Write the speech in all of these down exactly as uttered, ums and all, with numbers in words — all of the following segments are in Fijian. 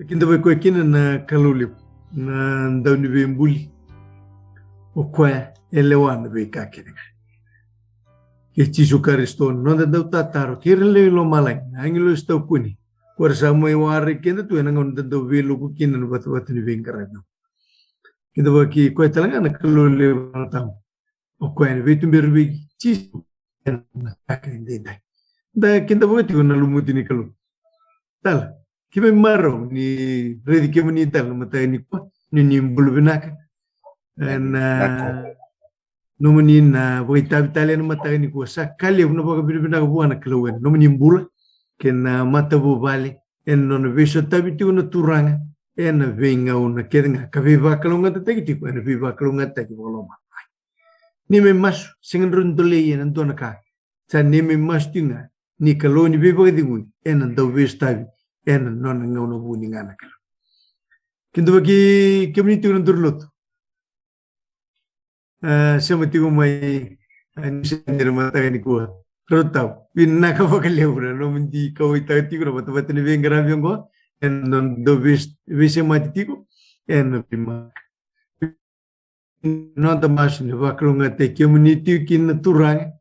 Kidavaki koya kina na Kalou levu, na Dauniveibuli. O koya e lewa na veika kece ga. Kei Jisu Karisito, noda dautataro, kei ira na lewe i lomalagi, na agilosi taukuni, ko ira sa mai waraki keda tu ena gauna da dau veiluku kina na vatavata ni veiqaravi. Kidavaki koya tale ga na Kalou levu na Yalo Tabu. O koya ena veituberi vei Jisu ena mataka edaidai. Da kidavaki tiko na lumuti ni Kalou. Tala, keimami marau ni raici kemuni tale na mataka nikua, ni ni bula vinaka. Ena nomuni na vakaitavi tale ena mataka nikua, sa ka levu na vakavinavinaka vua na Kalou ena nomuni bula kei na matavuvale, ena nona veisotavi tiko na Turaga ena veigauna kece ga, ka veivakalougatataki tiko ena veivakalougatataki vakalomalagi. Ni mai masu, sega ni rawa ni dolei ena dua na ka. Sa ni mai masu tiko ga ni Kalou ni veivakacegui ena dau veisotavi ena nona gauna vuni ga na Kalou. Kidavaki kemuni tiko na duru lotu. A, sema tiko mai, a, ni sema ena mataka nikua. Rau tau, vinaka vakalevu na nomuni kauwaitaka tiko na vatavata ni veiqaravi oqo, ena nona dau veis-, veisemati tiko ena veimaka. Noda masu ni vakalougatataki kemuni tiko kina na Turaga,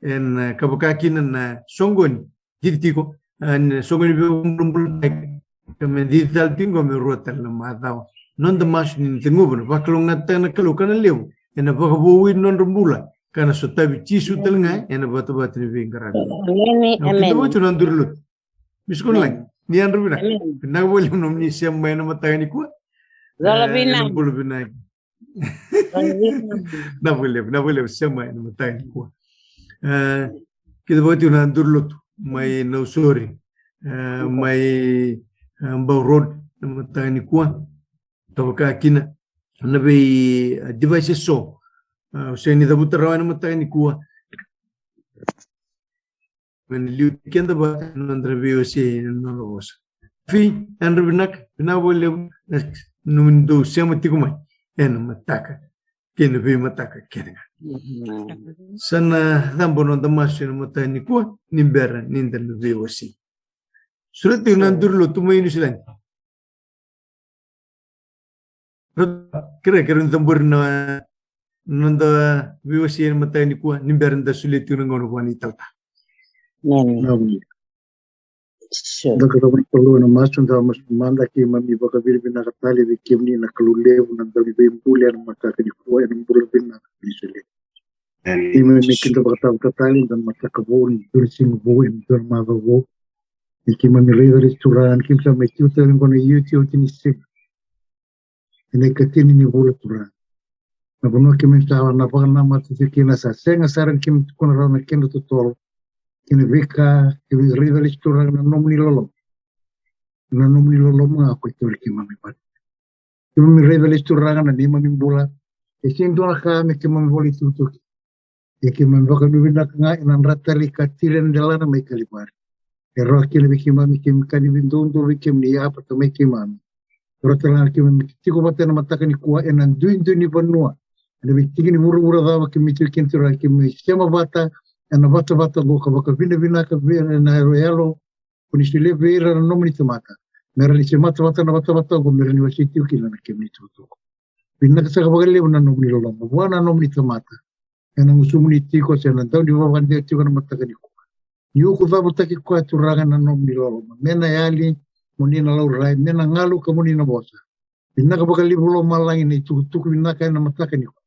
ena, e, ka vaka kina na soqoni cici tiko, e, na soqoni veivakabulabulataki, ka me cici tale tiko me rua tale na macawa. Noda masu ni na ceguva na vakalougatataka na Kalou ka na levu ena vakavoui nodra bula, ka na sotavi Jisu tale ga ena vatavata ni veiqaravi. Emeni, emeni. Kidavaki tiko na duru lotu. Miss Kunlai, ni yadra vinaka. Emeni. Vinaka vakalevu nomuni sema mai ena mataka nikua. Cola, e, vinaka. Ena bula vinaka. Vinaka vakalevu, vinaka vakalevu sema ena mataka nikua. E, kidavaki tiko na duru lotu mai Nausori, e, mai, e, Bau Road ena mataka nikua. Ka vaka kina na vei, e, device eso, e, au sega ni cavuta rawa ena mataka nikua. Me na liutaki keda vata ena nodra veiwasei ena nona vosa. Fi, yadra vinaka, vinaka vakalevu na nomuni dau sema tiko mai ena mataka kei na veimataka kece ga. Sa na cabo noda masu ena mataka nikua ni bera ni da na veiwasei. Sureti tiko na duru lotu mai Niusiladi. Kerea, kerea ni cabori na noda veiwasei ena mataka nikua ni bera ni da solia tiko na gauna vua na italatala. Emeni. Sure. Da ka cava na Kalou ena masu, da masu mada. Keimami vakavinavinaka tale vei kemuni na Kalou levu, na Dauniveibuli, ena mataka nikua, ena bula vinaka ni solia. Emeni. Keimami kidavaki tale ena mataka vou, ena dua na siga vou, ena dua na macawa vou. Ni keimami raica lesu Turaga, ni keimami sa mai tiko tale qo ena iotioti ni siga. Ena ikatini ni vula, Turaga. Na vanua keimami sa na vakanamata tiko kina, sa sega sara ni keimami tukuna rawa na kena totolo kei na veika keimami raica lesu, Turaga, na nomuni loloma. Na nomuni loloma ga ko e tauri keimami vata. Keimami raica lesu, Turaga, na neimami bula e sega dua na ka me keimami volai tukutuku. Ia keimami vakavinavinaka ga ena dra talei ka tiri ena delana mai Kalivari. E rawa kina vei keimami, keimami kacivi doudou vei kemuni, ia vata mai keimami. E rawa tale ga keimami tiko vata ena mataka nikua ena duidui ni vanua, ena veitiki ni vuravura cava keimami tiko kina, Turaga, keimami sema vata ena vatavata qo ka vakavinavinaka vei ira na yaloyalo ko ni solia vei ira na nomuni tamata, me ra ni semata vata na vatavata qo, me ra ni wasei tiko kina na kemuni tukutuku. Vinaka saka vakalevu na nomuni loloma vua na nomuni tamata ena gusumuni tiko se na dau ni vakadewa tiko na mataka nikua. Ni uku cavutaki koya, Turaga, na nomuni loloma, me na yali mo ni na laurai, me na galu ka mo ni na vosa. Vinaka vakalevu lomalagi na itukutuku vinaka ena mataka nikua.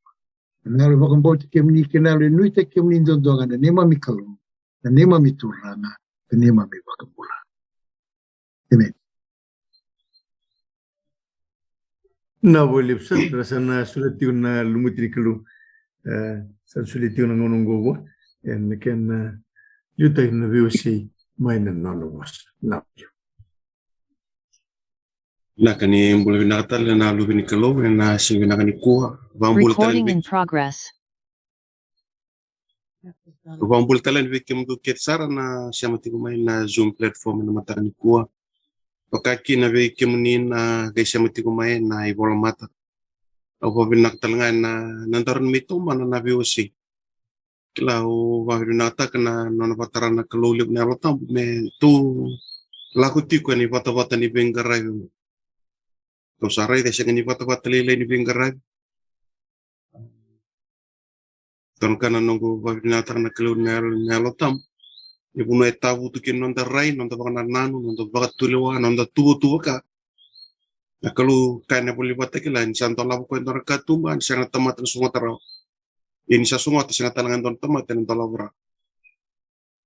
Na yalo vakabauti kemuni kei na yalo e nuitaki kemuni duadua ga, na neimami Kalou, na neimami Turaga, na neimami iVakabula. Emeni. Vinaka vakalevu sara, ra sa na solia tiko na lumuti ni Kalou. E, sa na solia tiko na gauna oqo vua ena kena, e, liutaki na veiwasei mai na nona vosa. Vinaka vakalevu. Vinaka, ni bula vinaka tale na luve ni Kalou ena siga vinaka nikua. Vakabula tale. Recording in progress. Vakabula tale yani vei kemudou kece sara na sema tiko mai na Zoom platform ena mataka nikua. Vaka kina vei kemuni na qai sema tiko mai na ivolamata. Au vakavinavinaka tale ga ena, na daru ni mai tomana na veiwasei. Kila, au vakavinavinakataka na nona vakatara na Kalou levu na Yalo Tabu me tou lako tiko ena ivatavata ni veiqaravi. Tou sa raica e sega ni vatavata lailai ni veiqaravi. Tou na kaya na noqu vakavinavinakataka na Kalou na Yalo, na Yalo Tabu. Ni vanua e tavutu kina na noda rai, na noda vakanananu, na noda vakatulewa, na noda tuvatuva ka. Na Kalou kaya ena iVola Vakatakila ni sa dolava o koya e dua na katuba, ni sega na tamata ena sogota rawa. Ia ni sa sogota, sega tale ga e dua na tamata ena dolava rawa.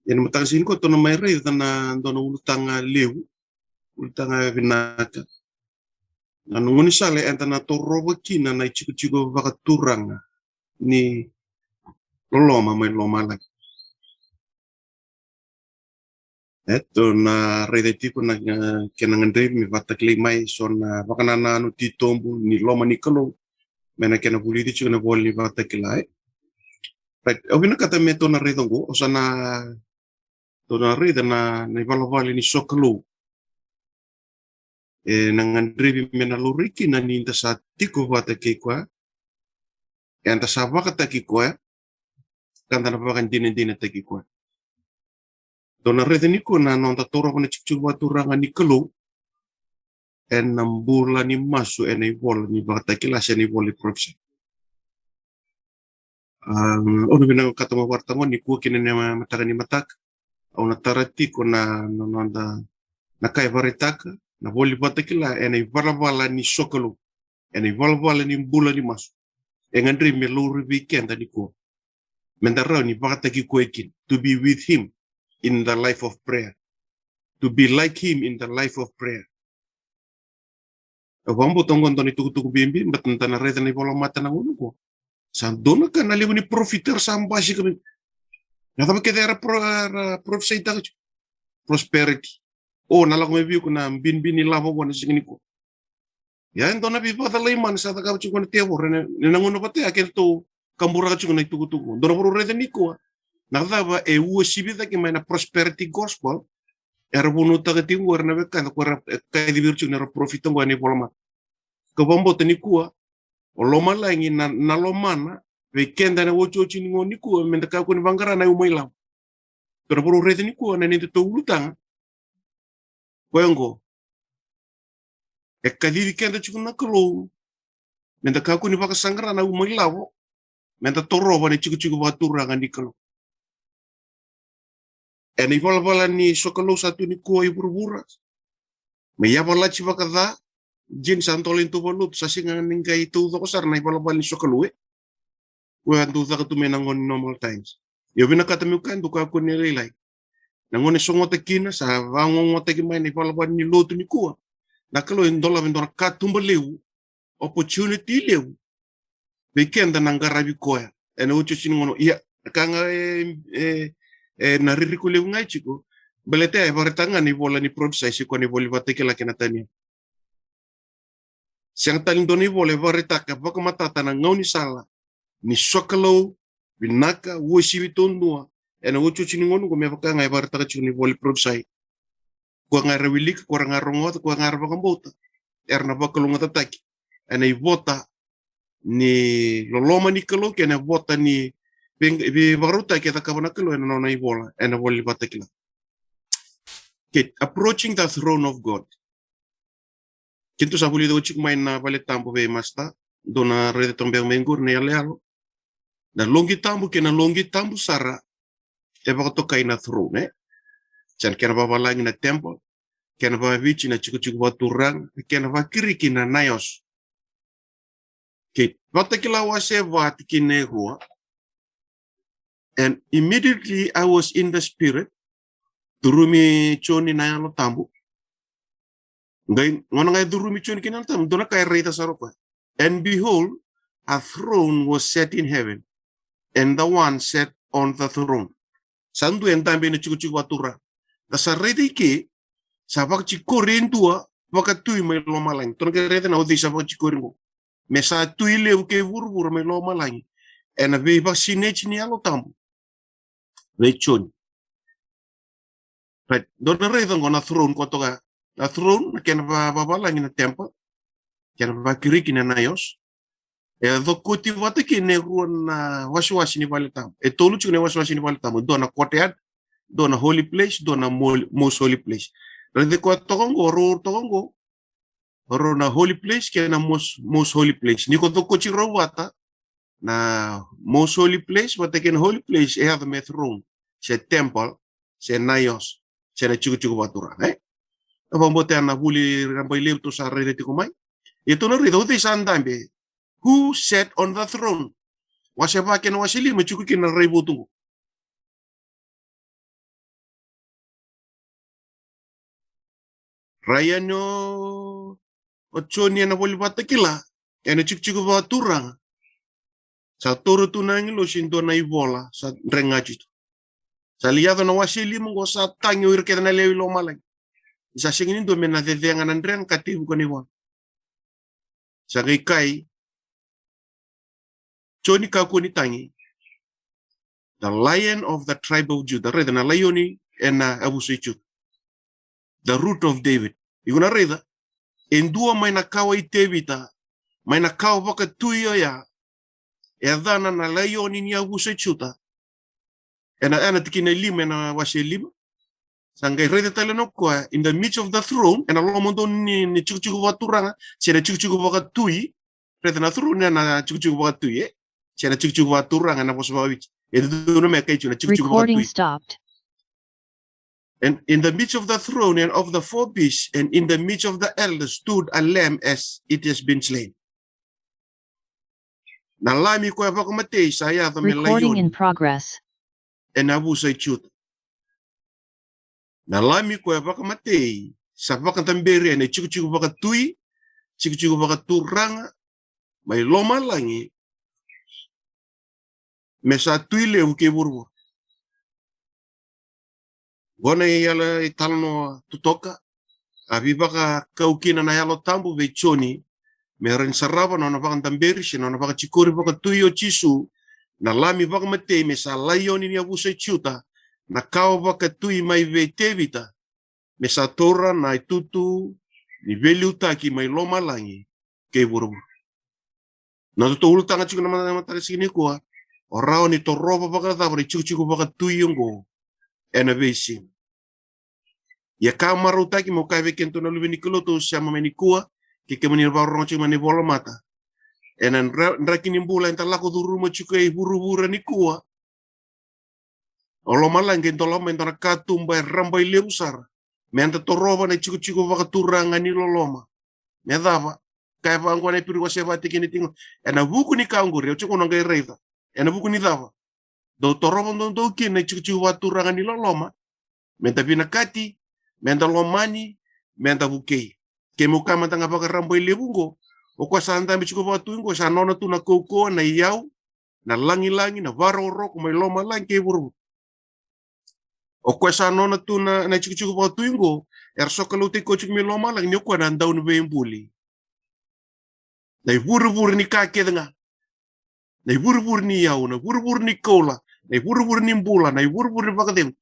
Ia ena mataka ni siga nikua tou na mai raica na dua na ulutaga levu, ulutaga vinaka. Na noda gaunisala eda na torova kina na itikotiko vakaturaga ni loloma mai lomalagi. E, tou na raica tiko na, e, kena gadrevi me vakatakilai mai eso na vakanananu titobu ni loma ni Kalou mai na kena vulici tiko na iVola Vakatakila, e. Right, au vinakata me tou na raica oqo, o sa na, tou na raica na, na ivalavala ni sokalou. E na gadrevi me na laurai kina ni da sa tiko vata kei koya, eda sa vakataki koya, ka da na vakadinadinataki koya. Tou na raica nikua na noda torova na itikotiko vakaturaga ni Kalou ena bula ni masu, ena ivola ni Vakatakila se na ivola ni parofisai. Um, au na vinakata meu vakaraitaka nikua kina ena mataka ni mataka. Au na tara tiko na, na noda, na ka e vakaraitaka na iVola Vakatakila ena ivalavala ni sokalou, ena ivalavala ni bula ni masu. E gadrevi me laurai vei keda nikua me da rawa ni vakataki koya kina, to be with him in the life of prayer, to be like him in the life of prayer. Au vakabauta oqo e dua na itukutuku bibi, baleta da na raica na ivola mata na gauna oqo. Sa dua na ka na levu ni parofita era sa basika mai. Na cava kece era pro-, era parofisaitaka tiko? Prosperity. O, na lako mai vei iko na binibini lavo qo ena siga nikua. Ia e dua na veivakacalai mana sa cakava tiko na tevoro ena, ena gauna vata ya keitou kaburaka tiko na itukutuku. Dou na vakarau raica nikua na cava e uasivi cake mai na prosperity gospel era vunautaka tiko qo era na wekada, ko era, e, kacivi ira tiko na parofita qo ena ivola mata. Kau vakabauta nikua o lomalagi na, na lomana vei keda ena iotioti ni gauna nikua, me da kakua ni vaqara na uma ilavo. Tou na vakarau raica nikua na neitou ulutaga. Koya oqo e kacivi keda tiko na Kalou me da kakua ni vakasaqara na uma ilavo, me da torova na itikotiko vakaturaga ni Kalou. Ena ivalavala ni sokalou sa tu nikua i vuravura, me yavalati vakaca, jini sa dola i dua valotu, sa sega ni qai taucoko sara na ivalavala ni sokalou, e. Ko e dau caka tu mai na gauna ni normal times. Ia au vinakata meu kaya, dou kakua ni lailai. Na gauna e sogota kina, sa vagogotaki mai na ivalavala ni lotu nikua, na Kalou e dolava e dua na katuba levu, opportunity levu vei keda na qaravi koya ena iotioti ni gauna. Ia na ka ga e, e, e na ririko levu ga e tiko, baleta e vakaraitaka ga na ivola ni parofisai, se koya na ivola ni Vakatakila kei na Taniela. Sega tale ni dua na ivola e vakaraitaka vakamatata na gaunisala ni sokalou vinaka, uasivi taudua ena iotioti ni gauna oqo, me vaka ga e vakaraitaka tiko na ivola ni parofisai. Koya ga era wilika, koya ga era rogoca, koya ga era vakabauta, era na vakalougatataki ena ivota ni loloma ni Kalou kei na ivota ni vei, veivakarautaki e cakava na Kalou ena nona ivola, ena ivola ni Vakatakila. Okay, approaching the throne of God. Keitou sa vulica oti tiko mai na vale tabu vei Masta, dou na raica toka beka mai qori na iyaloyalo. Na loqi tabu kei na loqi tabu sara e vakatokai na throne, e? Sa na kena vavalagi na temple, kena vaviti na tikotiko vakaturaga, kena vakiriki na naos. Okay, Vakatakila wase va tikina e rua. And immediately I was in the spirit, curumi Joni na Yalo Tabu. Qai, gauna ga e curumi Joni kina Yalo Tabu, dua na ka e raica sara o koya. And behold, a throne was set in heaven, and the one sat on the throne. Sa dua e dabe ena tikotiko vakaturaga. Da sa raica i ke, sa vakatikori e dua vakatui mai lomalagi. Tou na qai raica na o cei sa vakatikori qo. Me sa tui levu kei vuravura mai lomalagi ena veivakasinaiti ni Yalo Tabu vei Joni. Right. Dou na raica qo na throne koto ga. Na throne, na kena va-, vavalagi na temple, kena vakiriki na naos. E cokoti vata kina e rua na wasewase ni vale tabu. E tolu tiko na wasewase ni vale tabu. Dua na courtyard, dua na holy place, dua na mol-, most holy place. Raica koya toka qo, rau toka qo. O rau na holy place kei na most, most holy place. Ni ko cokoci rau vata, na most holy place vata kei na holy place e yaco me throne, se temple, se naos, se na jikojiko vakaturaga, e? A vakabauta na vuli rabailevu tou sa raica tiko mai. Ia tou na raica o cei sa dabe. Who sat on the throne? Wase va kei na wase lima e jiko kina na raivotu qo. Rai yani o, o Joni ena ivola Vakatakila, ena jikojiko vakaturaga. Sa taura tu na agilosi e dua na ivola, sa drega tu. Sa lai yaco na wase lima qo sa tagi o ira kece na lewe i lomalagi. Sa sega ni dua me na cecega na drega ka tevuka na ivola. Sa qai kaya, Joni, kakua ni tagi. The Lion of the tribe of Judah. Raica na laioni ena yavusa i Juta. The Root of David. Iko na raica, e dua mai na kawa i Tevita, mai na kawa vakatui oya, e yacana na laioni ni yavusa i Juta. Ena, ena tikina e lima, ena wase lima. Sa qai raica tale o koya, in the midst of the throne, ena lomadonu ni, ni jikojiko vakaturaga, se na jikojiko vakatui, raica na throne, ena jikojiko vakatui, e? Se na jikojiko vakaturaga, ena vosa vakaviti. E dua na me kai tu na jikojiko vakatui. And in the midst of the throne and of the four beasts, and in the midst of the elders stood a lamb as it has been slain. Na lami koya vakamatei sa yaco me laioni. Ena yavusa i Juta. Na lami koya vakamatei sa vakadaberi ena jikojiko vakatui, jikojiko vakaturaga, mai lomalagi, me sa tui levu kei vuravura. Qo na italanoa totoka, a veivakakau kina na Yalo Tabu vei Joni, me rawa ni sarava na nona vakadaberi se na nona vakatikori vakatui o Jisu, na lami vakamatei me sa laioni ni yavusa i Juta, na kawa vakatui mai vei Tevita, me sa taura na itutu ni veiliutaki mai lomalagi kei vuravura. Na nodatou ulutaga tiko ena mataka siga nikua, o rawa ni torova vakacava na jikojiko vakatui oqo ena veisiga. Ia ka marautaki meu kaya vei kedatou na luve ni Kalou tou sema mai nikua, kei kemuni na vakarorogo tiko mai na ivolamata. Ena dra-, draki ni bula eda lako curuma tiko e vuravura nikua. O lomalagi e dolava mai e dua na katuba e rabailevu sara. Meda torova na jikojiko vakaturaga ni loloma. Me cava? Kaya vaqo na Iperiu wase va tikina e tinikalima. Ena vuku ni ka oqori, au tiko na qai raica. Ena vuku ni cava? Dou torova doudou kina na jikojiko vakaturaga ni loloma. Meda vinakati, meda lomani, meda vukei. Keimami kaya mada ga vakarabailevu qo. O koya sa dabe jiko vakatui qo, sa nona tu na kaukauwa, na iyau, na lagilagi, na vakarokoroko mai lomalagi kei vuravura. O koya sa nona tu na, na jikojiko vakatui qo, era sokaloutaki koya jiko mai lomalagi, ni o koya na dauniveibuli. Na ivurevure ni ka kece ga. Na ivurevure ni iyau, na ivurevure ni koula, na ivurevure ni bula, na ivurevure ni vakacegu.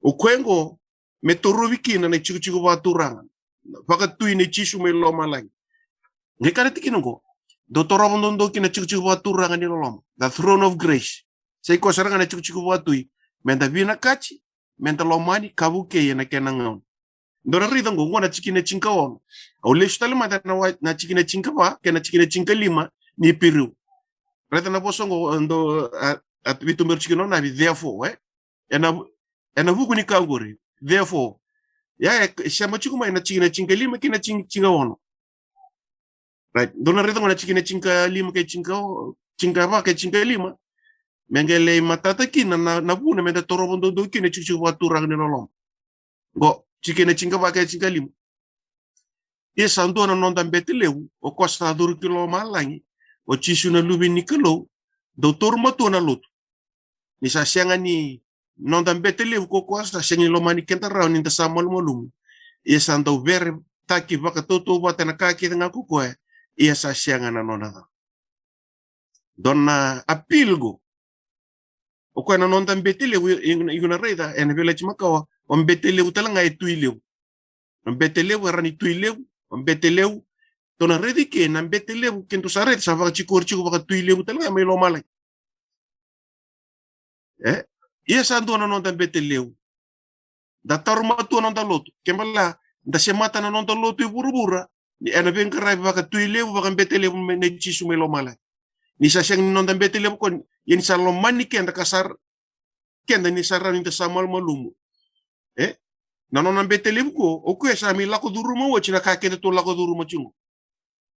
O koya qo, me torovi kina na jikojiko vakaturaga. Vakatui nei Jisu mai lomalagi. Qai kaya na tikina qo. Dou torova doudou kina na jikojiko vakaturaga ni loloma. The throne of grace. Sa i koya sara ga na jikojiko vakatui. Meda vinakati, meda lomani, ka vukei ena kena gauna. Dou na raica qo, qo na tikina tinikaono. Au lesu tale mada na wa-, na tikina tinikava, kei na tikina tinikalima, ni Iperiu. Raica na vosa qo, dou, a, a, veituberi tikina na, therefore, e? Ena, ena vuku ni ka oqori. Therefore. Ia, e, sema tiko mai na tikina tinikalima kei na tini, tinikaono. Right. Dou na raica qo na tikina tinikalima kei tinikao-, tinikava kei tinikalima. Me qai lai matata kina na, na vuna meda torova doudou kina na jikojiko vakaturaga ni loloma. Qo, tikina tinikava kei tinikalima. Ia sa dua na noda bete levu, o koya sa curu ki lomalagi, o Jisu na Luve ni Kalou, dou taura matua na lotu. Ni sa sega ni noda bete levu ko koya, sa sega ni lomani keda rawa ni da sa malumalumu. Ia sa dau veretaki vakatautauvata ena ka kece ga ko koya, ia sa sega na nona ca. Dua na appeal qo. O koya na noda bete levu, i, i, iko na raica, ena Veiyalayalati Makawa, o bete levu tale ga e tui levu. O bete levu, e rawa ni tui levu, o bete levu. Tou na raica ke, na bete levu, kedatou sa raica, sa vakatikori tiko vakatui levu tale ga mai lomalagi. E? Ia sa dua na noda bete levu. Da taura matua na noda lotu. Ke bale, da semata na noda lotu e vuravura. Ni ena veiqaravi vakatui levu, vakabete levu mai na Jisu mai lomalagi. Ni sa sega ni noda bete levu ko, ia ni sa lomani keda ka sa, keda ni sa rawa ni da sa malumalumu. E? Na nona bete levu ko, o koya sa mai lako curuma oti na ka keda tou lako curuma tiko.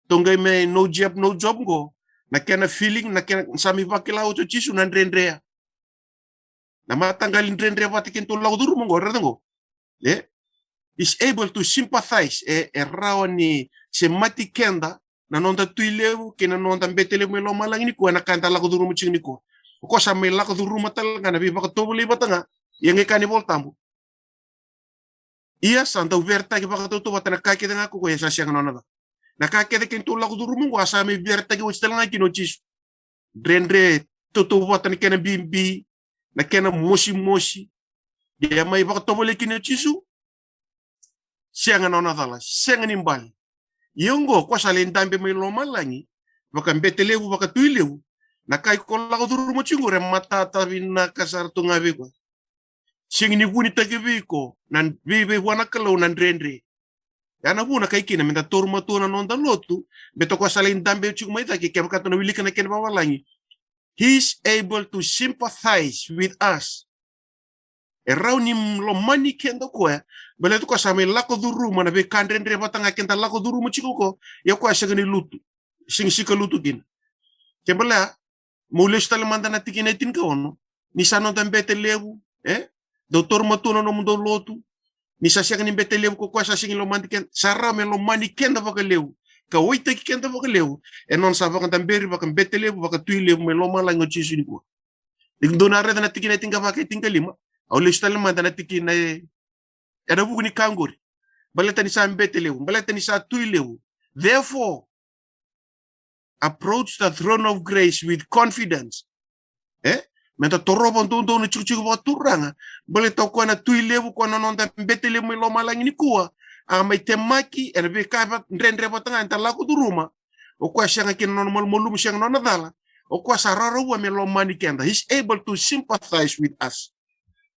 Tou qai mai no jab, no job qo, na kena feeling, na kena sa mai vakila oti o Jisu na dredre. Na mataqali dredre vata kei na tou lako curuma qo, raica qo. E? Is able to sympathize, e, e rawa ni semati keda, na noda tui levu, kei na noda bete levu mai lomalagi nikua, na ka eda lako curuma tiko nikua. O koya sa mai lako curuma tale ga na veivakatovolei vata ga, ia qai kaya na iVolatabu. Ia sa dau veretaki vakatautauvata na ka kece ga ko koya sa sega nona ca. Na ka kece kei na tou lako curuma qo a sa mai veretaki oti tale ga kina o Jisu. Dredre tautauvata na kena bibi, na kena mosimosi. Ia mai vakatovolei kina o Jisu. Sega nona cala, sega ni bale. Ia qo, ko sa lai dabe mai lomalagi, vakabete levu, vakatui levu. Na ka iko lako curuma tiko qo, e matata vinaka sara tu ga vei koya. Sega ni vunitaki vei iko na veivei vua na Kalou na dredre. Ya na vuna kai kina meda taura matua na noda lotu, me toka sa lai dabe tiko mai cake, kevaka tou na wilika na kena vavalagi. He's able to sympathize with us. E rawa ni lomani keda o koya, baleta o koya sa mai lako curuma na veika dredre vata ga keda lako curuma tiko qo, ia o koya sega ni lutu, sega ni sika lutu kina. Ke balea, meu lesu tale mada na tikina e tinikaono, ni sa noda bete levu, e? Dau taura matua na nomudou lotu, ni sa sega ni bete levu ko koya sa sega ni lomani keda, sa rawa me lomani keda vakalevu, ka waitaki keda vakalevu, e nona sa vakadaberi vakabete levu, vakatui levu mai lomalagi o Jisu nikua. Ni dou na raica na tikina e tinikava kei tinikalima, au lesu tale mada na tikina e, ena vuku ni ka qori. Baleta ni sa bete levu, baleta ni sa tui levu. Therefore, approach the throne of grace with confidence. E? Meda torova doudou na tikotiko vakaturaga, baleta o koya na tui levu, o koya na noda bete levu mai lomalagi nikua, a mai temaki ena veika dredre vata ga eda lako curuma. O koya sega kina nona malumalumu, sega nona cala. O koya sa rawarawa me lomani keda. He's able to sympathize with us.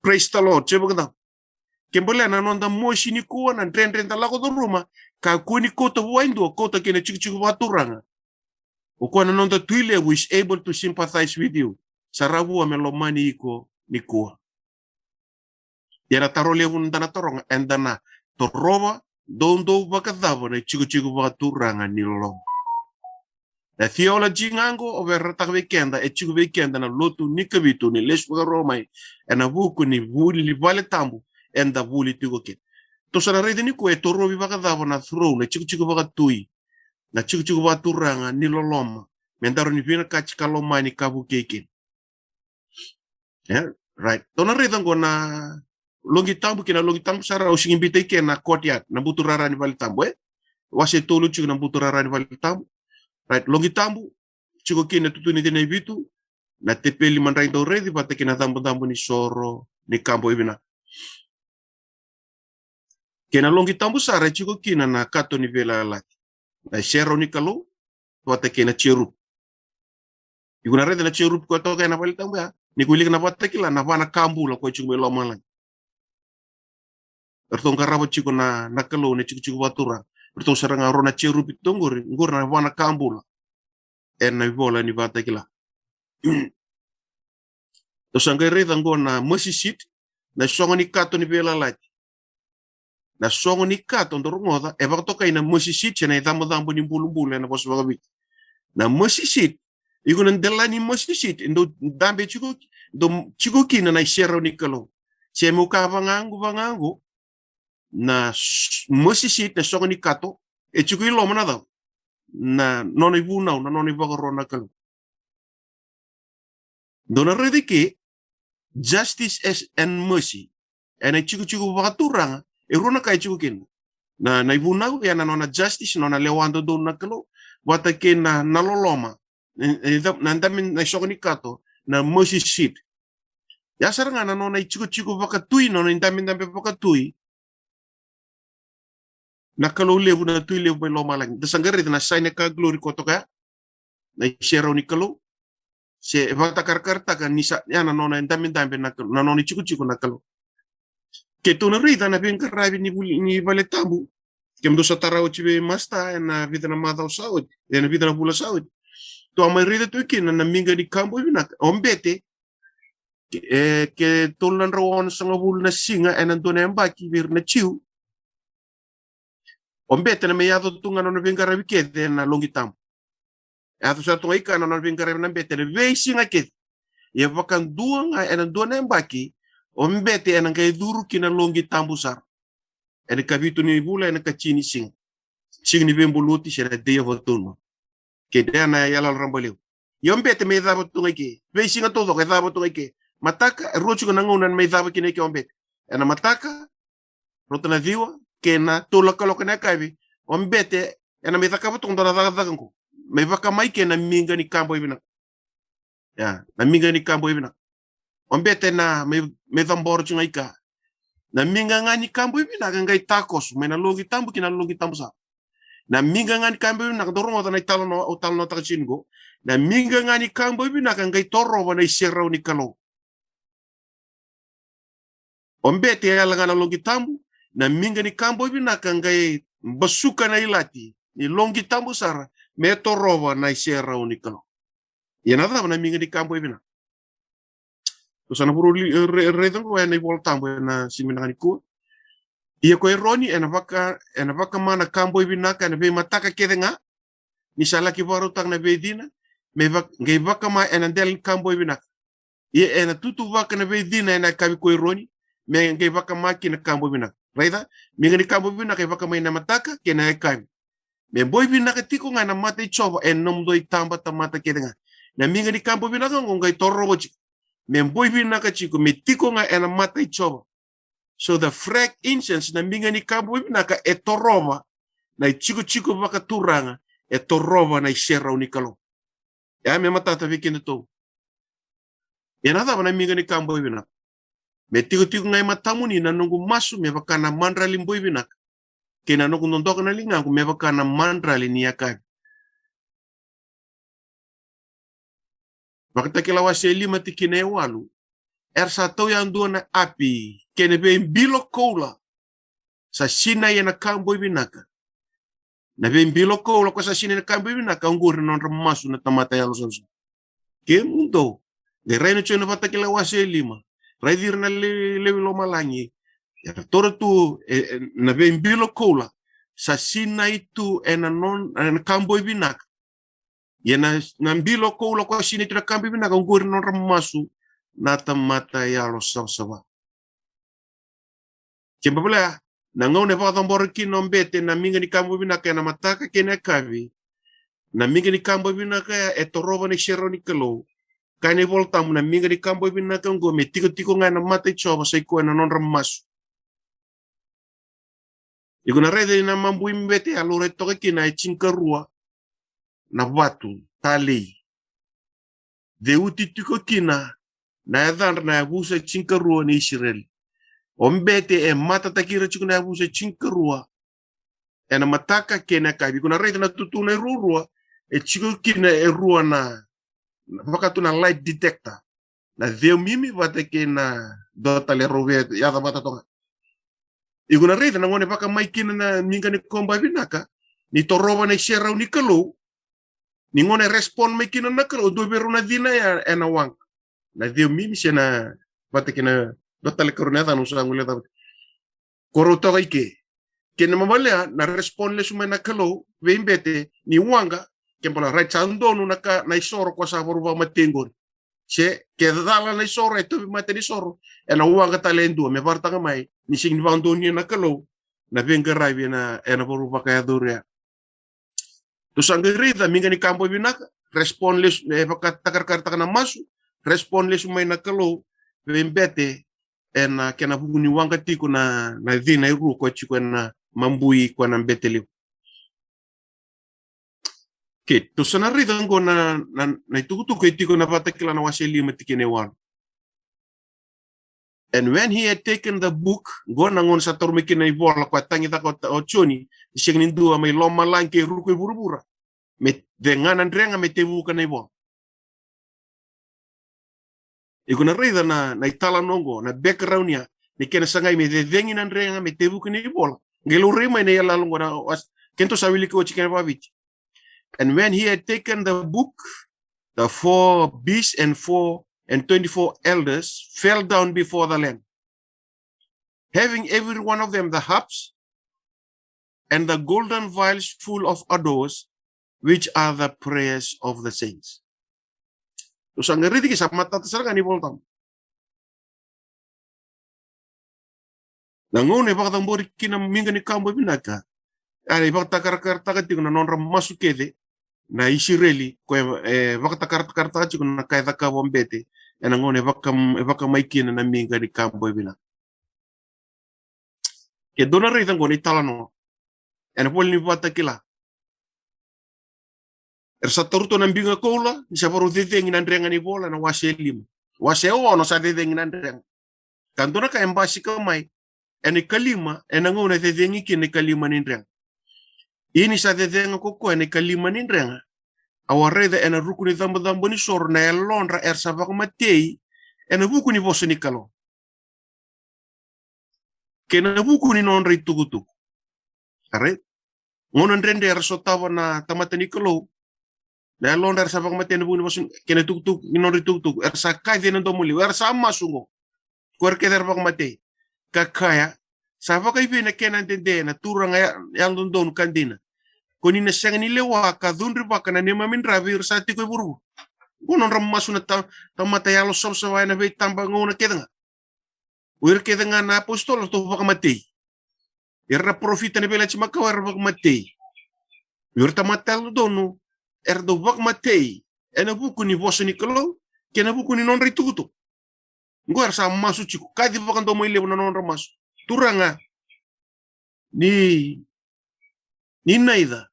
Praise the Lord. Ke balea na noda mosi nikua, na dredre da lako curuma, kakua ni kauta vua e dua, kauta kina tikotiko vakaturaga. O koya na noda tui levu is able to sympathize with you. Sa rawarawa me lomani iko nikua. Ia na taro levu da na taroga, eda na torova doudou vakacava na tikotiko vakaturaga ni loloma? Na theology ga qo au veirataka vei keda, e tiko vei keda na lotu ni Kavitu ni lesu vakarua mai, ena vuku ni vuli ni vale tabu eda vuli tiko kina. Tou sa na raica nikua e torovi vakacava na throne, na tikotiko vakatui, na tikotiko vakaturaga ni loloma, me daru ni vinakati ka lomani ka vukei kina. E, right. Tou na raica qo na loqi tabu, kei na loqi tabu sara, au sigi biuta i ke na courtyard, na buturara ni vale tabu, e? Wase tolu tiko na buturara ni vale tabu. Right, loqi tabu, tiko kina tutu ni cina e vitu, na tepeli madrai dau raici, vata kei na cabocabo ni soro ni kabo e vinaka. Kei na loqi tabu sara e tiko kina na kato ni veiyalayalati, na iserau ni Kalou, vata kei na jerupi. Iko na raica na jerupi koya toka ena vale tabu ya, ni ko wilika na Vakatakila, na va na ka bula koya tiko mai lomalagi. Eratou qarava tiko na, na Kalou, na tikotiko vakaturaga. Eratou sara ga rua na jerupi toka qori, qori na va na ka bula. Ena ivola ni Vakatakila. Tou sa qai raica qo na mercy seat, na sogo ni kato ni veiyalayalati. Na sogo ni kato, dou rogoca, e vakatokai na mercy seat se na icabocabo ni bulubulu ena vosa vakaViti. Na mercy seat, iko na dela ni mercy seat, e dau dabe tiko, dau tiko kina na iserau ni Kalou. Se meu kaya vaqo, vaqo, na s-, mercy seat, na sogo ni kato, e tiko i loma na cava? Na nona ivunau, na nona ivakaro na Kalou. Dou na raica i ke, justice as, and mercy. Ena itikotiko vakaturaga, e rua na ka e tiko kina. Na, na ivunau, ia na nona justice, nona lewa dodonu na Kalou, vata kei na, na loloma. E, e, na, na dami, na isogo ni kato, na mercy seat. Ia sara ga na nona itikotiko vakatui, nona idabedabe vakatui. Na Kalou levu, na Tui levu mai lomalagi. Da sa qai raica na sign e ka glory koto ka ya. Na iserau ni Kalou. Se e vakatakarakarataka ni sa, ya na nona idabedabe na Kalou, na nona itikotiko na Kalou. Keitou na raica na veiqaravi ni vuli, ni vale tabu. Kemudou sa tara oti vei masta ena vica na macawa sa oti, ena vica na vula sa oti. Tou a mai raica tu kina na miqa ni ka boi vinaka. O bete, e, ke tolu na drau onosagavulu na siga ena dua na yabaki vei ira na Jiu. O bete na me yaco tu ga na nona veiqaravi kece ena loqi tabu. E yaco sara tu ga i ka na nona veiqaravi na bete ena veisiga kece. Ia vakadua ga ena dua na yabaki, o bete ena qai curu ki na loqi tabu sara. Ena ikavitu ni vula, ena ikatini ni siga. Siga ni veibuluti se na Day of Atonement. Kei na iyaloyalo rabailevu. Ia o bete me cava tu ga i ke. Veisiga taucoko e cava tu ga i ke. Mataka, e rua tiko na gauna me cava kina i ke o bete. Ena mataka, rauta na ciwa, kei na tolu na kaloko ena yakavi, o bete ena me cakava toka dua na cakacaka qo. Me vakamai kei na miqa ni ka boi vinaka. Ia, na miqa ni ka boi vinaka. O bete na me, me cabora tu ga i ka. Na miqa ga ni ka boi vinaka qai takoso mai na loqi tabu ki na loqi tabu sara. Na miqa ga ni ka boi vinaka, dou rogoca na italanoa, au talanoataka tiko qo. Na miqa ga ni ka boi vinaka qai torova na iserau ni Kalou. O bete e yala ga na loqi tabu, na miqa ni ka boi vinaka qai basuka na ilati ni loqi tabu sara, me torova na iserau ni Kalou. Ia na cava na miqa ni ka boi vinaka? Tou sa na vuru li-, re-, raica qo ena iVola Tabu ena siga vinaka nikua. Ia ko Eroni ena vaka, ena vakama na ka boi vinaka ena veimataka kece ga, ni sa laki vakarautaka na veicina, me vak-, qai vakama ena dela ni ka boi vinaka. Ia ena tutuvaka na veicina ena yakavi ko Eroni, me qai vakama kina ka boi vinaka. Raica, miqa ni ka boi vinaka e vakamai na mataka kei na yakavi. Me boi vinaka tiko ga ena mata i Jiova e nomudou itabatamata kece ga. Na miqa ni ka boi vinaka qo qai torova tiko. Me boi vinaka tiko, me tiko ga ena mata i Jiova. So the frankincense, na miqa ni ka boi vinaka e torova na itikotiko vakaturaga, e torova na iserau ni Kalou. Ia me matata vei kedatou. Ia na cava na miqa ni ka boi vinaka? Me tikotiko ga e matamuni na noqu masu me vaka na madrali boi vinaka, kei na noqu dodoka na ligaqu me vaka na madrali ni yakavi. Vakatakila wase lima tikina e walu. Era sa tau yadua na api kei na veibilo koula, sa sinai ena ka boi vinaka. Na veibilo koula ko sa sinai ena ka boi vinaka, oqori na nodra masu na tamata yalosavasava. Kemudou, qai rai na tiko ena Vakatakila wase lima, raici ira na le-, lewe i lomalagi. Era toro tu, e, e, na veibilo koula sa sinai tu ena non-, ena ka boi vinaka. Ia na, na bilo koula ko sinai tu ena ka boi vinaka, oqori na nodra masu na tamata yalosavasava. Kena ibalebale, na gauna e vakacabora kina o bete na miqa ni ka boi vinaka ena mataka kei na yakavi, na miqa ni ka boi vinaka e torova na iserau ni Kalou. Kaya na iVola Tabu, na miqa ni ka boi vinaka oqo me tikotiko ga ena mata i Jiova, sa i koya na nodra masu. Iko na raica na mabui bete a laurai toka kina e tinikarua na vatu talei. Ceuti tiko kina na yacadra na yavusa e tinikarua ni Isireli. O bete e matataki ira tiko na yavusa e tinikarua ena mataka kei na yakavi. Iko na raica na tutuna e ruarua, e tiko kina e rua na, na vakatu na light detector. Na ceu mimi vata kei na dua tale rau via yaca vata toka. Iko na raica na gauna e vakamai kina na miqa ni ka boi vinaka, ni torova na iserau ni Kalou, ni gauna e respond mai kina na Kalou, dua vei rau na cina ya ena waqa. Na ceu mimi se na vata kei na dua tale karua na yacana au sa guileca vata. Ko rau toka i ke. Kena ibalebale, na respond lesu mai na Kalou vei bete ni waqa, kena ibalebale, right, sa donu na ka, na isoro ko sa vakarau vakamatei qori. Se ke cala na isoro, e tauvimate na isoro, ena waqa tale e dua, me vakaraitaka mai ni sega ni vakadonuya na Kalou na veiqaravi ena, ena vakarau vakayacori ya. Tou sa qai raica miqa ni ka boi vinaka, respond lesu, e vakatakarakarataka na masu, respond lesu mai na Kalou vei bete ena kena vuku ni waqa tiko na, na cina e rua ko tiko ena mabui ko na bete levu. Ke tou sa na raica qo na, na, na itukutuku e tiko na Vakatakila na wase lima tikina e walu. And when he had taken the book, qo na gauna sa taura mai kina na ivola ko a tagicaka o, o Joni, ni sega ni dua mai lomalagi kei ruku i vuravura me cega na drega me tevuka na ivola. Iko na raica na, na italanoa qo, na background ya, ni kena sagai me cecegi na drega me tevuka na ivola. Qai laurai mai na iyaloyalo qo na was-, keitou sa wilika oti kena vaviti. And when he had taken the book, the four beasts and four and twenty-four elders fell down before the Lamb, having every one of them the harps and the golden vials full of odors, which are the prayers of the saints. Tou sa qai raica ke sa matata sara ga ni Vola Tabu. Na gauna e vakacabori kina na miqa ni ka boi vinaka, a, e vakatakarakarataka tiko na nodra masu kece na Isireli, ko e, e vakatakarakarataka tiko na ka e cakava o Bete ena gauna e vaka, e vakamai kina na miqa ni ka boi vinaka. Ke dua na raica qo na italanoa ena ivola ni Vakatakila. Era sa taura tu na biga koula ni sa varau cecegi na drega ni vola ena wase e lima. Wase e ono sa cecegi na drega. Ka dua na ka e basika mai ena ikalima, ena gauna e cecegi kina na ikalima ni drega. Ia ni sa cecega ko koya na ikalima ni drega, au a raica ena ruku ni cabocabo ni soro na yalodra era sa vakamatei ena vuku ni vosa ni Kalou kei na vuku ni nodra itukutuku. Alright? Gauna dredre era sotava na tamata ni Kalou, na yalodra era sa vakamatei ena vuku ni vosa kei na itukutuku, ni nodra itukutuku, era sa kaci ena domo levu, era sa masu qo. Ko ira kece era vakamatei, ka kaya, sa vakaivei na kena dede, na Turaga ya-, yalododonu ka dina, ko ni na sega ni lewa ka cudruvaka na neimami dra vei ira sa tiko e vuravura. Qo nodra masu na ta-, tamata yalosavasava ena veitaba gauna kece ga. O ira kece ga na apositolo eratou vakamatei. Ira na parofita ena Veiyalayalati Makawa era vakamatei. O ira tamata yalododonu eratou vakamatei ena vuku ni vosa ni Kalou kei na vuku ni nodra itukutuku. Qo era sa masu tiko, kaci vakadomoilevu na nodra masu. Turaga, ni, ni naica,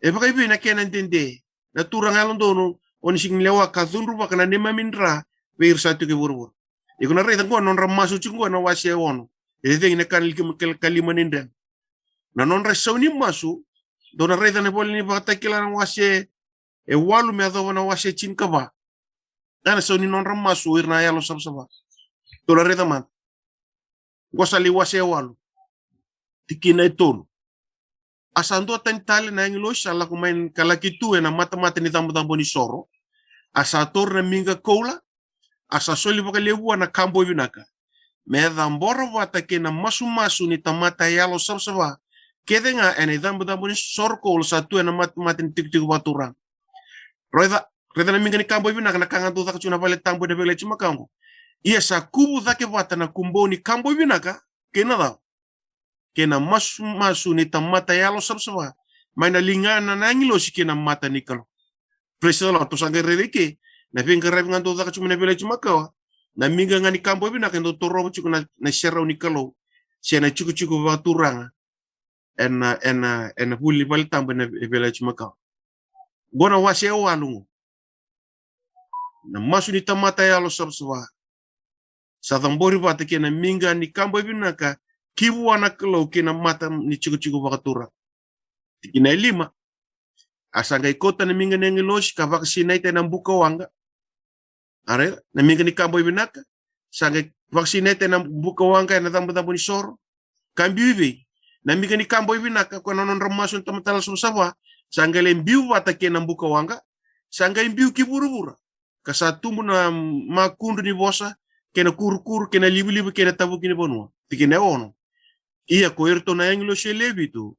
e vakaivei na kena dede, na Turaga yalododonu, o ni sega ni lewa ka cudruvaka na neimami dra vei ira sa tiko e vuravura. Iko na raica qo na nodra masu tiko qo ena wase e ono. E cecegi na ka ni lima, kal-, kalima ni drega. Na nodra sau ni masu, dou na raica na ivola ni Vakatakila na wase e walu me yacova na wase e tinikava. Ena sau ni nodra masu o ira na yalosavasava. Dou na raica mada. Qo sa lai wase e walu, tikina e tolu. A sa dua tani tale na agilosi sa lako mai ka laki tu ena matamata ni cabocabo ni soro. A sa taura na miqa koula, a sa soli vakalevu vua na ka boi vinaka, me cabora vata kei na masumasu ni tamata yalosavasava kece ga ena icabocabo ni soro koula sa tu ena matamata ni tikotiko vakaturaga. Raica, raica na miqa ni ka boi vinaka, na ka ga dau caka tiko na vale tabu ena Veiyalayalati Makawa qo. Ia sa kuvu cake vata na kubou ni ka boi vinaka kei na cava? Kei na masumasu ni tamata yalosavasava mai na ligana na agilosi kei na mata ni Kalou. Praise the Lord. Tou sa qai raica eke na veiqaravi ga dau caka tiko mai na Veiyalayalati Makawa. Na miqa ga ni ka boi vinaka e dau torova tiko na, na iserau ni Kalou se na tikotiko vakaturaga ena, ena, ena vuli vale tabu ena Veiyalayalati Makawa. Qo na wase e walu qo. Na masu ni tamata yalosavasava sa cabori vata kei na miqa ni ka boi vinaka ki vua na Kalou kei na mata ni tikotiko vakaturaga. Tikina e lima. A sa qai kauta na miqa ni agilosi ka vakasinaita ena buka waqa. Alright, na miqa ni ka boi vinaka sa qai vakasinaita ena buka waqa ena cabocabo ni soro. Ka biu i vei? Na miqa ni ka boi vinaka, ko na nodra masu na tamata yalosavasava, sa qai lai biu vata kei na buka waqa, sa qai biu ki vuravura. Ka sa tubu na makudru ni vosa kei na kurukuru kei na livaliva kei na tavuki ni vanua. Tikina e ono. Ia ko iratou na agilosi e lewe vitu,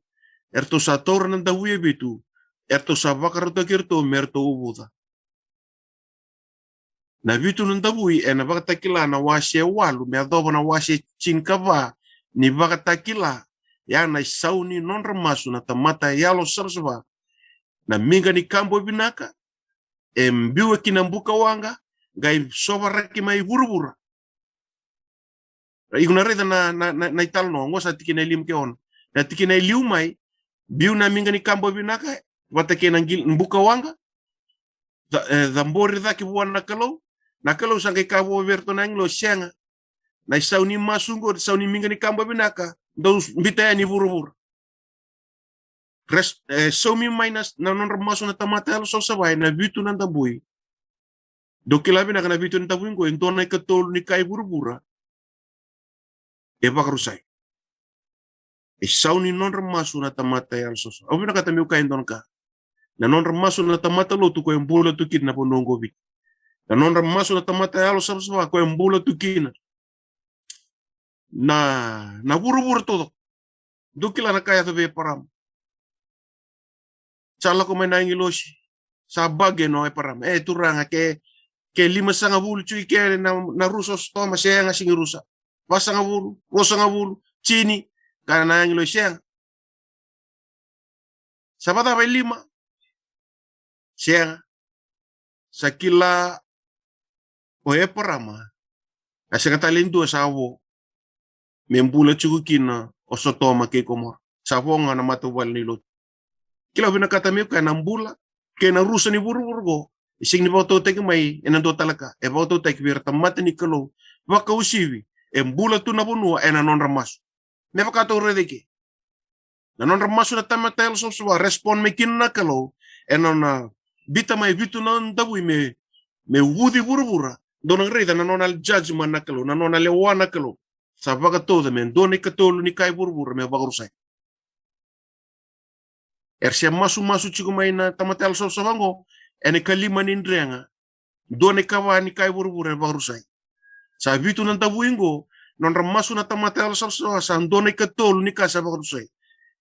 eratou sa taura na davui e vitu, eratou sa vakarautaki iratou me ratou uvuca. Na vitu na davui ena Vakatakila na wase e walu me yacova na wase e tinikava ni Vakatakila, ia na isau ni nodra masu na tamata yalosavasava. Na miqa ni ka boi vinaka e biu ki na buka waqa, qai sovaraki mai vuravura. Iko na raica na, na, na, na italanoa qo sa tikina e lima kei ono. Na tikina e liu mai, biu na miqa ni ka boi vinaka vata kei na qil-, buka waqa. Ca-, e, cabori cake vua na Kalou. Na Kalou sa qai kaya vua vei iratou na agilosi, sega. Na isau ni masu qo, isau ni miqa ni ka boi vinaka, dou biuta yani i vuravura. Res-, e, saumi mai na, na nodra masu na tamata yalosavasava ena vitu na davui. Dou kila vinaka na vitu na davui qo e dua na ikatolu ni ka i vuravura e vakarusai. Isau ni nodra masu na tamata yalosavasava. Au vinakata meu kaya e dua na ka. Na nodra masu na tamata lotu ko e bula tu kina na vanua qo Viti. Na nodra masu na tamata yalosavasava ko e bula tu kina na, na vuravura taucoko. Dou kila na ka yaco vei Eparama. Sa lako mai na agilosi. Sa bage no Eparama. E Turaga, ke, ke limasagavulu tu i ke na, na rusa o Sotoma, sega, sega ni rusa. Vasagavulu, ruasagavulu, tini, ka na agilosi, sega. Sa vacava e lima? Sega. Sa kila o Eparama. A sega tale e dua sa vo me bula tiko kina o Sotoma kei Komora. Sa vo ga na matavuvale ni lotu. Kila, au vinakata meu kaya na bula kei na rusa ni vuravura qo, e sega ni vakatautaki mai ena dua tale ka, e vakatautaki vei ira tamata ni Kalou vakauasivi e bula tu na vanua ena nodra masu. Me vaka tou raica i ke, na nodra masu na tamata yalosavasava, respond mai kina na Kalou ena nona biuta mai vitu na davui me, me uvuci vuravura. Dou na raica na nona judgement na Kalou, na nona lewa na Kalou. Sa vakatauca me dua na ikatolu ni kai vuravura me vakarusai. Era se masumasu tiko mai na tamata yalosavasava qo ena ikalima ni drega, dua na ikava ni kai vuravura e vakarusai. Sa vitu na davui qo, nodra masu na tamata yalosavasava, sa dua na ikatolu ni ka sa vakarusai.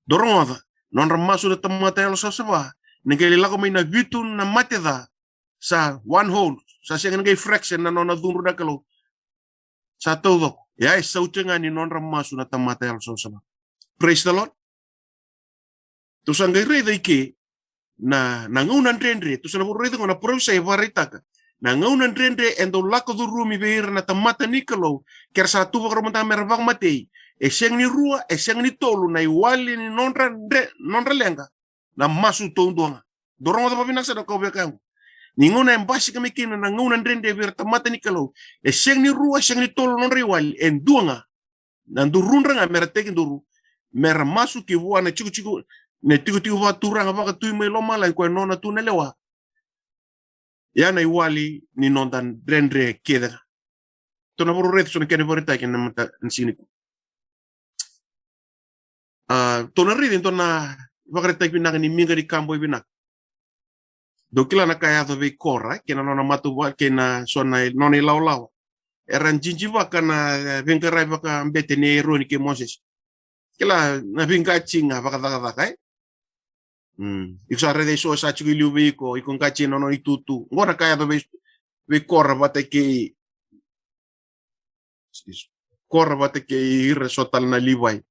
Dou rogoca, nodra masu na tamata yalosavasava, ni qai lako mai na vitu na mate ca, sa one whole, sa sega ni qai fraction na nona cudru na Kalou. Sa taucoko. Ia e sauti ga ni nodra masu na tamata yalosavasava. Praise the Lord. Tou sa qai raica i ke na, na gauna dredre, tou sa na vou raica qo na parofisai e vakaraitaka na gauna dredre e dau lako curumi vei ira na tamata ni Kalou, ke ra sa tu vakarau mada ga me ra vakamatei. E sega ni rua, e sega ni tolu na iwali ni nodra dre-, nodra leqa, na masu taudua ga. Dou rogoca vakavinaka sara na ka au via kaya qo. Ni gauna e basika mai kina na gauna dredre vei ira tamata ni Kalou, e sega ni rua, e sega ni tolu nodra iwali, e dua ga. Na durudra ga me ra tekiduru, me ra masu ki vua na tikotiko, na tikotiko vakaturaga vakatui mai lomalagi, ko e nona tu na lewa. Ia na iwali ni noda dredre kece ga. Tou na vou raica so na kena ivakaraitaki ena mataka ni siga nikua. A, tou na raica e dua na ivakaraitaki vinaka ni miqa ni ka boi vinaka. Dou kila na ka yaco vei Kora kei na nona matavuvale, kei na so na nona ilawalawa. Era jijivaka na, e, veiqaravi vakabete nei Eroni kei Mosese. Kila na veiqati ga vakacakacaka, e? Mm. Iko sa raica e so sa tiko i liu vei iko, iko qati na nona itutu. Qo na ka yaco vei, vei Kora vata kei, excuse, Kora vata kei ira so tale na Livai.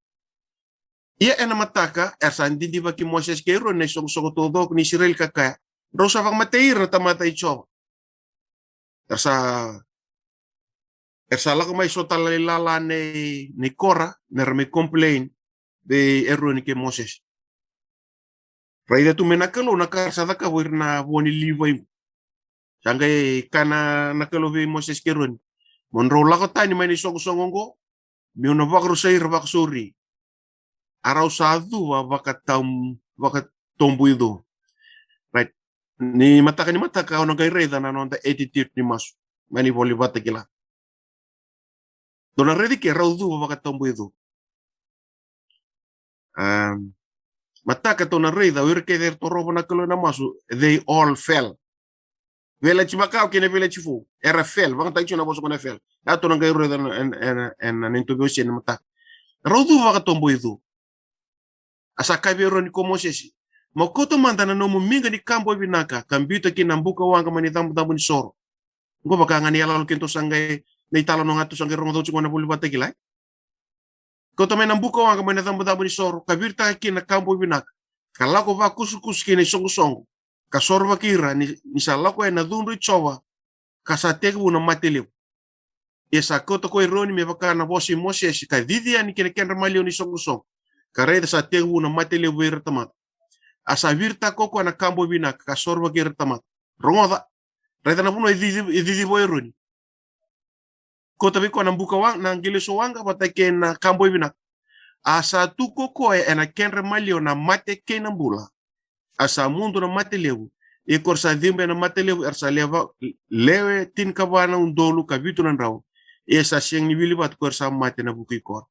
Ia ena mataka era sa didivaki Mosese kei Eroni na isoqosoqo taucoko ni Isireli ka kaya, drau sa vakamatei ira na tamata i Jiova. Era sa, era sa lako mai so tale na ilala nei, nei Kora, me ra mai complain vei Eroni kei Mosese. Raica tu mai na Kalou na ka era sa cakava o ira na vo ni Livai qo. Sa qai kaya na, na Kalou vei Mosese kei Eroni, mo drau lako tani mai na isoqosoqo qo, meu na vakarusai ira vakasauri. A rau sa cuva vakatam-, vakatoboicu. Right. Ni mataka, ni mataka au na qai raica na noda attitude ni masu mai na iVola ni Vakatakila. Dou na raica i ke, rau cuva vakatoboicu. Am, mataka tou na raica o ira kece era torova na Kalou ena masu, they all fell. Veiyalayalati makawa kei na veiyalayalati fou era fell. Vakayagataki tiko na vosa qo na fell. Ia tou na qai raica ena, ena, ena, ena neitou veiwasei ena mataka. Rau cuva vakatoboicu. A sa kaya vei Eroni ko Mosese, mo kauta mada na nomu miqa ni ka boi vinaka ka biuta kina na buka waqa mai na icabocabo ni soro. Qo vaka ga ni iyaloyalo keitou sa qai, na italanoa ga tou sa qai rogoca oti qo na iVola ni Vakatakila, e? Kauta mai na buka waqa mai na icabocabo ni soro ka viritaka kina na ka boi vinaka, ka lako vakusakusa kina isoqosoqo, ka sorovaki ira ni, ni sa lako yani na cudru i Jiova, ka sa tekivu na mate levu. Ia sa kauta ko Eroni me vaka na vosa i Mosese, ka cici yani ki na kedra maliwa na isoqosoqo, ka raica sa tekivu na mate levu vei ira tamata. A sa viritaka ko koya na ka boi vinaka, ka sorovaki ira tamata. Rogoca, raica na vanua e cici, e ciciva o Eroni. Kauta vei koya na buka waqa, na agilosi waqa vata kei na ka boi vinaka. A sa tu ko koya ena kedra maliwa na mate kei na bula. A sa mudu na mate levu. Ia ko ira sa ciba ena mate levu era sa lewe, lewe tinikava na udolu ka vitu na drau. Ia sa sega ni wili vata ko ira sa mate ena vuku i Kora.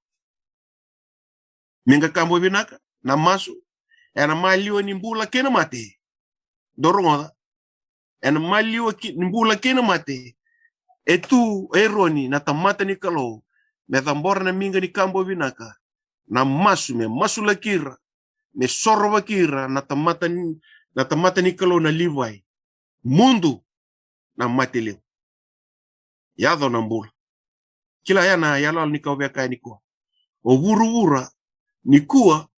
Miqa ka boi vinaka, na masu, ena maliwa ni bula kei na mate. Dou rogoca. Ena maliwa ki, ni bula kei na mate. E tu o Eroni na tamata ni Kalou me cabora na miqa ni ka boi vinaka, na masu me masulaki ira, me sorovaki ira na tamata ni, na tamata ni Kalou na Livai. Mudu na mate levu. Yaco na bula. Kila ya na iyaloyalo ni kau via kaya nikua. O vuravura nikua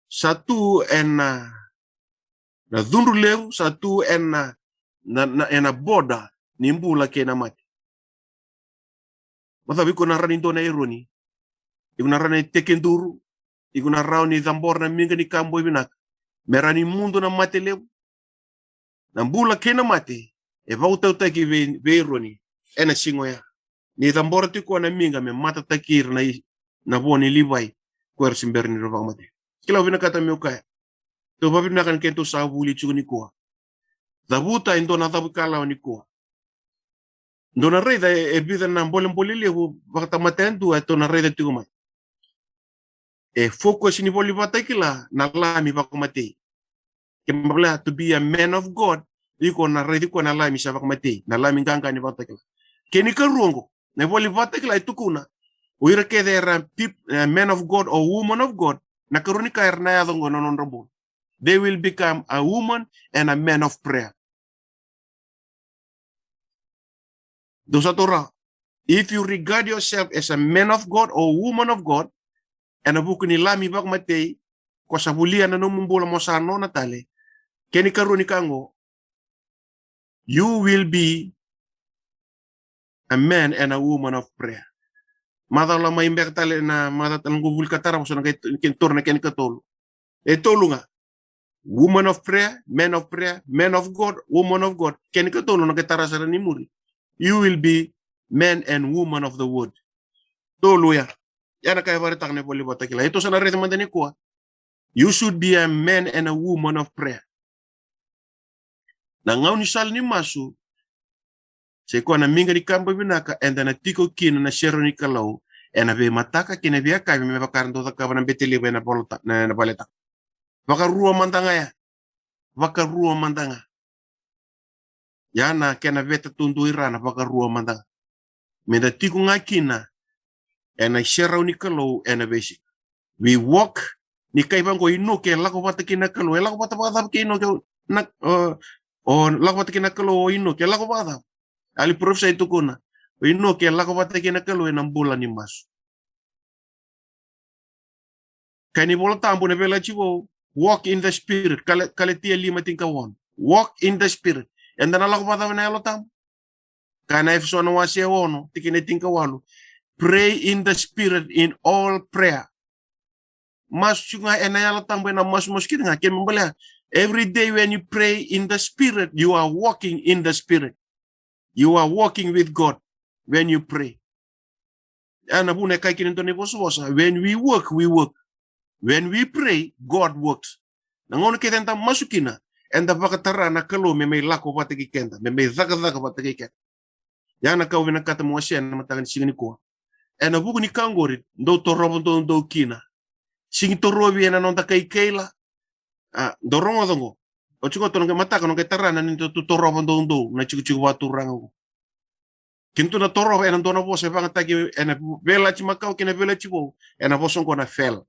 sa tu ena, na cudru levu, sa tu ena, na, na, ena boda ni bula kei na mate. Macala iko na rawa ni dua na Eroni. Iko na rawa ni tekiduru. Iko na rawa ni cabora na miqa ni ka boi vinaka me rawa ni mudu na mate levu. Na bula kei na mate e vakatautaki vei, vei Eroni ena siga oya. Ni cabora tiko na miqa me matataki ira na i, na vo ni Livai, ko era se bera ni ra vakamate. Kila, au vinakata meu kaya, tou vakavinaka na keitou sa vuli tiko nikua. Cavuta e dua na cavu ikalawa nikua. Dou na raica e, e vica na bolebole levu vakatamata yadua e tou na raica tiko mai. E focus ni iVola Vakatakila na Lami vakamatei. Ke baleta, to be a man of God, iko na raici koya na Lami sa vakamatei, na Lami qaqa ni Vakatakila. Kena ikarua oqo, na iVola Vakatakila e tukuna o ira kece era peop-, eh, man of God or woman of God, na ikarua ni ka era na yaco oqo na nodra bula. They will become a woman and a man of prayer. Dou sa taura. If you regard yourself as a man of God or woman of God, ena vuku ni Lami vakamatei, ko sa volia na nomu bula mo sa nona tale, kena ikarua ni ka oqo, you will be a man and a woman of prayer. Macala mai beka tale na, macala tale qo vuli ka tara, vosota na kena, kena tolu, na kena ikatolu. E tolu ga. Woman of prayer, man of prayer, man of God, woman of God. Kena ikatolu na kena tara sara ni muri. You will be man and woman of the word. Tolu ya. Ya na ka e vakaraitaka na iVola Vakatakila. E tou sa na raica mada nikua. You should be a man and a woman of prayer. Na gaunisala ni masu, se koya na miqa ni ka boi vinaka, eda na tiko kina na serau ni Kalou ena veimataka kei na veiyakavi, me vaka era dau cakava na bete levu ena Valeta-, na, na Valetaka. Vakarua mada ga ya. Vakarua mada ga. Ya na kena veta tu dua i ra na vakarua mada ga. Meda tiko ga kina ena iserau ni Kalou ena veisiga. We walk, ni kaya vaqo, Inoke e lako vata kei na Kalou, e lako vata vakacava kei Inoke, na, o, o lako vata kei na Kalou o Inoke, e lako vakacava? Ali parofisai tukuna, o Inoke e lako vata kei na Kalou ena bula ni masu. Kaya na iVola Tabu na Veiyalayalati Vou, walk in the Spirit, Kale-, Kalatia lima tinikaono. Walk in the Spirit. Eda na lako vakacava na Yalo Tabu? Kaya na Efeso na wase ono, tikina tinikawalu. Pray in the Spirit in all prayer. Masu ga ena Yalo Tabu, ena masumasu kina ga, kena ibalebale. Every day when you pray in the Spirit, you are walking in the Spirit. You are walking with God when you pray. Ena vuna e kaya kina e dua na ivosavosa, when we work, we work. When we pray, God works. Na gauna kece eda masu kina, eda vakatara na Kalou me mai lako vata kei keda, me mai cakacaka vata kei keda. Ya na ka au vinakata meu wasea ena mataka ni siga nikua. Ena vuku ni ka oqori, dou torova doudou kina. Sega ni torovi ena noda kaikaila. A, dou rogoca oqo. Oti qo tou na qai mataka, na qai tara na neitou torova doudou na itikotiko vakaturaga oqo. Keitou na torova ena dua na vosa e vakayagataki ena Veiyalayalati Makawa kei na Veiyalayalati Vou, ena vosa oqo na fail.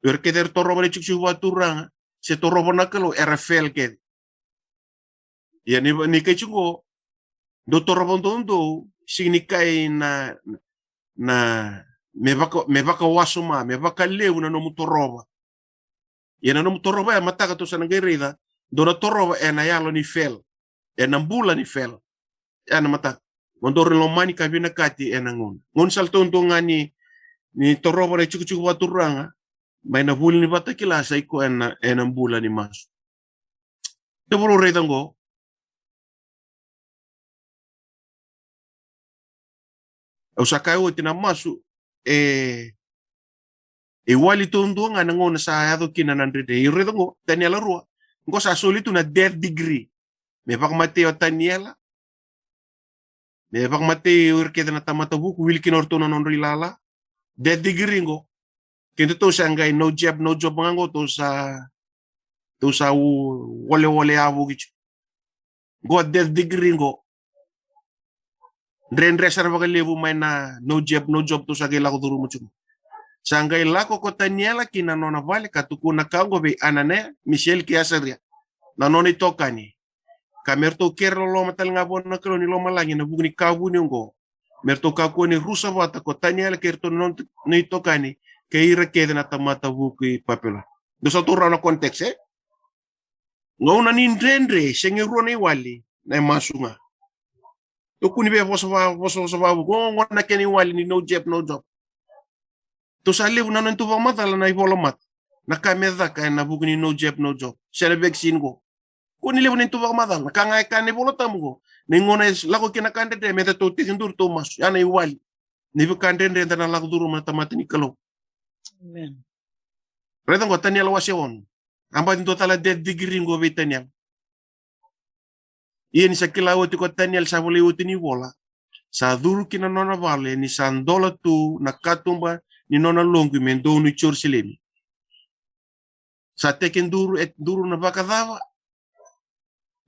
O ira kece era torova na itikotiko vakaturaga se torova na Kalou, era fail kece. Ia ni, ni kaya tiko qo, dou torova doudou, sega ni kaya na, na, me vaka, me vakawasoma, me vakalevu na nomu torova. Ia na nomu torova ya, mataka tou sa na qai raica, dou na torova ena yalo ni fail, ena bula ni fail. Ena mataka. Mo dou lomani ka vinakati ena gauna. Gaunisala taudua ga ni, ni torova na itikotiko vakaturaga mai na vuli ni Vakatakila, sa i koya ena, ena bula ni masu. Dou raica qo. Au sa kaya oti na masu, e, e wali taudua ga na gauna sa yaco kina na dredre. Io, raica qo, Taniela rua. Qo sa soli tu na death decree. Me vakamatei o Taniela. Me vakamatei o ira kece na tamata vuku, wili kina o ratou na nodra ilala. Death decree qo. Kedatou sa qai no jab, no job ga qo, tou sa, tou sa u-, wale wale a vuki tiko. Qo death decree qo. Dredre sara vakalevu mai na no jab, no job tou sa qai lako curuma tiko. Sa qai lako ko Taniela ki na nona vale ka tukuna ka qo vei Ananea, Misael kei Asaria, na nona itokani. Ka me ratou kere loloma tale ga vua na Kalou ni lomalagi ena vuku ni ka vuni oqo. Me ratou kakua ni rusa vata ko Taniela kei iratou na nona itokani kei ira kece na tamata vuku i Papiloni. Dou sa tou rawa na context, e? Gauna ni dredre, sega ni rua na iwali, na masu ga. Tou kua ni via vosa va-, vosa, vosa vakavuku, qo, qo na kena iwali ni no jab, no job. Tou sa levu na nona tou vakamacala na ivola mata. Na ka me caka ena vuku ni no jab, no job. Se na vaccine qo. Kua ni levu na neitou vakamacala. Na ka ga e kaya na iVola Tabu qo. Na gauna e lako kina na ka dredre, me da tou tekiduru, tou masu. Ya na iwali ni veika dredre eda na lako curuma na tamata ni Kalou. Amen. Raica qo Taniela wase ono. A baci dua tale death decree qo vei Taniela. Ia ni sa kila oti ko Taniela, sa volai oti ni vola, sa curu ki na nona vale ni sa dola tu na katuba ni nona loqi me donu i Jerusalemi. Sa tekiduru, e duru na vakacava?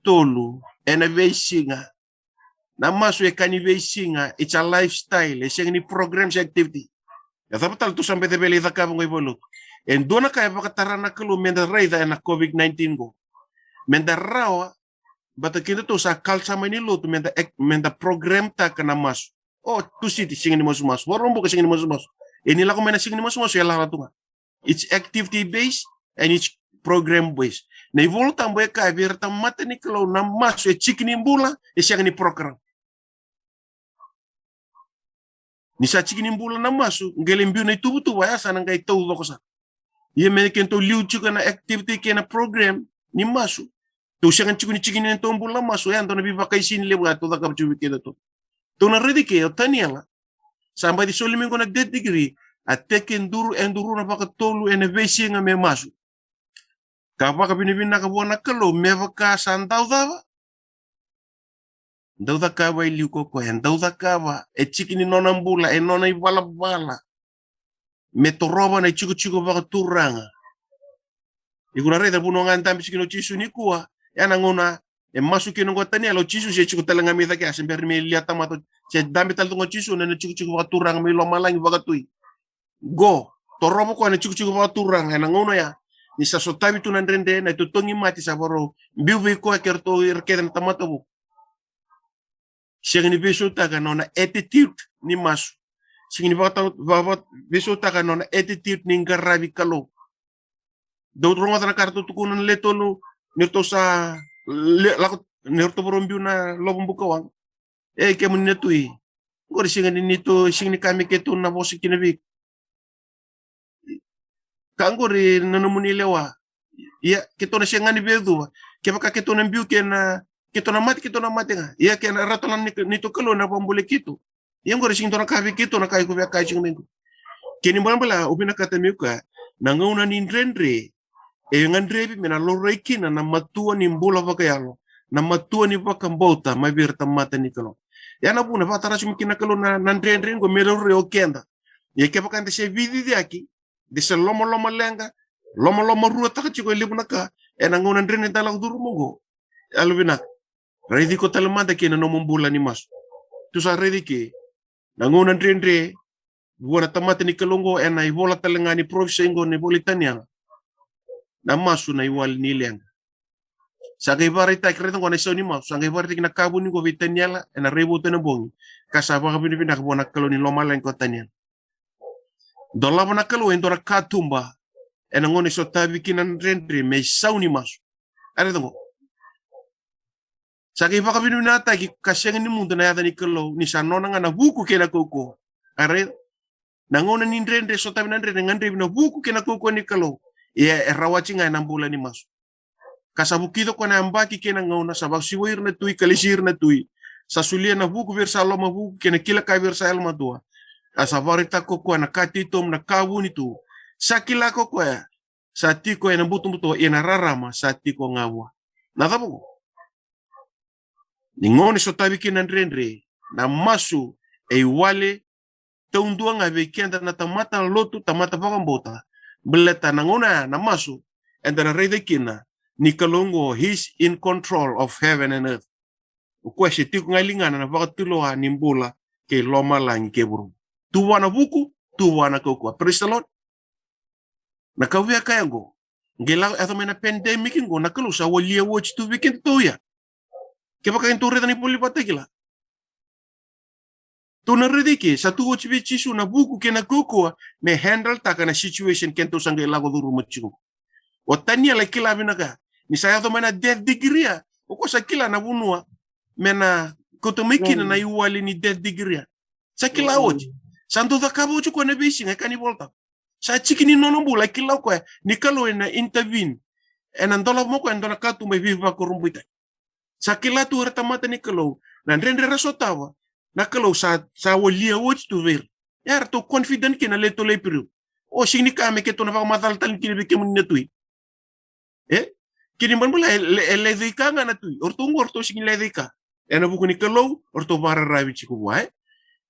Tolu ena veisiga. Na masu e ka ni veisiga, it's a lifestyle, e sega ni program se activity. E cava tale tou sa baci via lai cakava qo i valenilotu. E dua na ka e vakatara na Kalou me da raica ena COVID nineteen qo. Me da rawa, baleta kedatou sa culture mai ni lotu, me da ac-, me da program taka na masu. O, Tusiti, siga ni masumasu. Vakaraubuka, siga ni masumasu. E ni lako mai na siga ni masumasu, e lala tu ga. It's activity based and it's program based. Na iVola Tabu e kaya vei ira na tamata ni Kalou, na masu e tiki ni bula, e sega ni program. Ni sa tiki ni bula na masu, qai lai biu na ituvatuva, ya sa na qai taucoko sara. Ia me kedatou liu tiko na activity kei na program ni masu, tou sega tiko ni tiki ni nodatou bula na masu, ya dua na veivakaisini levu ya tou cakava tiko vei kedatou. Tou na raica ke o Taniela, sa baci soli mai qo na death decree, a tekiduru e duru na vakatolu ena veisiga me masu. Ka vakavinavinaka vua na Kalou me vaka sa dau cava? Dau cakava e liu ko koya, dau cakava e tiki ni nona bula, e nona ivalavala. Me torova na itikotiko vakaturaga. Iko na raica na vanua ga e dabe tiko kina o Jisu nikua, ya na gauna e masu kina qo o Taniela, o Jisu se tiko tale ga mai cake, a se bera ni me lia tamata, se dabe tale tu ga o Jisu ena itikotiko vakaturaga mai lomalagi vakatui. Qo, torova koya na itikotiko vakaturaga ena gauna ya, ni sa sotavi tu na dredre, na itotogi mate sa vakarau biu vei koya kei iratou ira kece na tamata vuku. Sega ni veisautaka na nona attitude ni masu. Sega ni vakata-, va-, va-, veisautaka na nona attitude ni qaravi Kalou. Dou rogoca na ka ratou tukuna na le tolu, ni ratou sa le-, lako, ni ratou vakarau biu na lovo bukawaqa. E, kemuni na tui, qori sega ni neitou, sega ni ka me keitou na vosa kina vei iko. Ka qori na nomuni lewa. Ia, keitou na sega ni veicuva. Kevaka keitou na biu kei na, keitou na mate, keitou na mate ga. Ia, kei na ratou na ni-, neitou Kalou na vakabulai keitou. Ia qori sega ni dua na ka vei keitou na ka iko via kaya tiko mai qo. Kena ibalebale, au vinakata meu kaya, na gauna ni dredre, e gadrevi me na laurai kina na matua ni bula vakayalo, na matua ni vakabauta mai vei ira na tamata ni Kalou. Ya na vuna e vakatara tiko mai kina na Kalou na, na dredre qo me laurai o keda. Ia kevaka eda se veiciciyaki, de se lomaloma leqa, lomalomaruataka tiko e levu na ka ena gauna dredre eda lako curuma qo. Yalovinaka, raici iko tale mada kei na nomu bula ni masu. Tou sa raici ke na gauna dredre vua na tamata ni Kalou qo, ena ivola tale ga ni parofisai qo, na ivola i Taniela. Na masu na iwali ni leqa. Sa qai vakaraitaki, raica qo na isau ni masu, sa qai vakaraitaki na ka vuni qo vei Taniela ena raivotu ena bogi, ka sa vakavinavinaka vua na Kalou ni lomalagi ko Taniela. Dolava na Kalou e dua na katuba ena gauna e sotavi kina na dredre me isau ni masu. A, raica qo. Sa qai vakavinavinakataki ka sega ni mudu na yaca ni Kalou, ni sa nona ga na vuku kei na kaukauwa. A, raica. Na gauna ni dredre, sotavi na dredre, gadrevi na vuku kei na kaukauwa ni Kalou. Ia e rawati ga ena bula ni masu. Ka sa vukica o koya na yabaki kei na gauna, sa vakasivoi ira na tui, ka lesi ira na tui. Sa solia na vuku vei ira sa lomavuku kei na kila ka vei ira sa yalomatua. A sa vakaraitaka ko koya na ka titobu, na ka vuni tu. Sa kila ko koya sa tiko ena butobuto, ia na rarama sa tiko ga vua. Na cava qo? Ni gauna e sotavi kina na dredre, na masu e iwali taudua ga vei keda na tamata lotu, tamata vakabauta. Baleta na gauna ya na masu, eda na raica kina ni Kalou qo, he's in control of heaven and earth. O koya se tiko ga e ligana na vakatulewa ni bula kei lomalagi kei vuravura. Tu vua na vuku, tu vua na kaukauwa. Praise the Lord. Na ka au via kaya qo, qai lako yaco mai na pandemic qo, na Kalou sa walia oti tu vei kedatou ya. Kevaka kedatou raica na iVola ni Vakatakila, tou na raica ke sa tu oti vei Jisu na vuku kei na kaukauwa me handle taka na situation kedatou sa qai lako curuma tiko. O Taniela e kila vinaka ni sa yaco mai na death decree ya, o koya sa kila na vanua me na kauta mai kina na iwali ni death decree ya. Sa kila oti. Sa dau cakava oti o koya na veisiga, e kaya na iVola Tabu. Sa tiki ni nona bula, e kila o koya ni Kalou ena intervene, ena dolava mai o koya e dua na katuba e veivakurabuitaki. Sa kila tu o ira na tamata ni Kalou na dredre era sotava, na Kalou sa, sa walia oti tu vei ira. Ia eratou confident kina na lewe tolu na Iperiu. O sega ni kaya me keitou na vakamacala tale kina vei kemuni na tui. E? Kena ibalebale e le, e lecaika ga na tui. O ratou qo, o ratou sega ni lecaika. Ena vuku ni Kalou o ratou vakararavi tiko vua, e?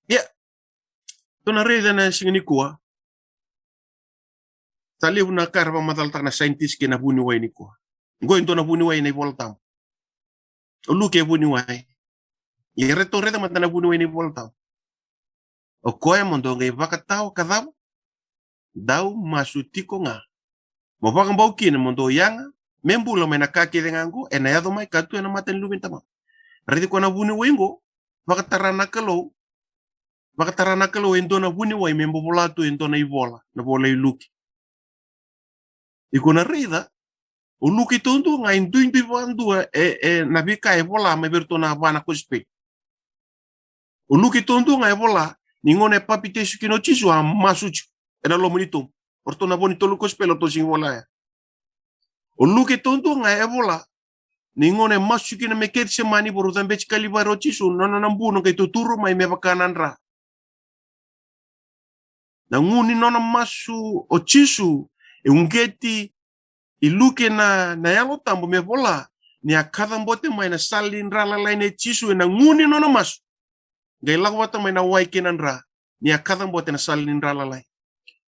Ia, tou na raica ena siga nikua, sa levu na ka era vakamacalataka na scientist kei na vuniwai nikua. Qo e dua na vuniwai ena iVola Tabu. O Luke e vuniwai. Ia ratou raica mada na vuniwai ena iVola Tabu. O koya mo dou qai vakatawa ka cava? Dau masu tiko ga. Mo vakabau kina mo dou yaga me bula mai na ka kece ga qo ena yaco mai ka tu ena mata ni Luve ni tamata. Raici koya na vuniwai qo, vakatara na Kalou, vakatara na Kalou e dua na vuniwai me bau vola tu e dua na ivola, na ivola i Luke. Iko na raica, o Luke taudua ga e duidui vakadua e, e na veika e vola mai vei iratou na va na kosipeli. O Luke taudua ga e vola ni gauna e papitaiso kina o Jisu a masu tiko ena loma ni tobu. O ratou na vo ni tolu kosipeli o ratou sega ni vola ya. O Luke taudua ga e vola ni gauna e masu kina mai Kecisemani, vakarau cabeti Kalivari o Jisu, na nona bu na qai tuturu mai me vaka na dra. Na gu ni nona masu o Jisu e uqeti i Luke na, na Yalo Tabu me vola ni a kacabote mai na sala ni dra lalai nei Jisu ena gu ni nona masu. Qai lako vata mai na wai kei na dra ni a kacabote na sala ni dra lalai.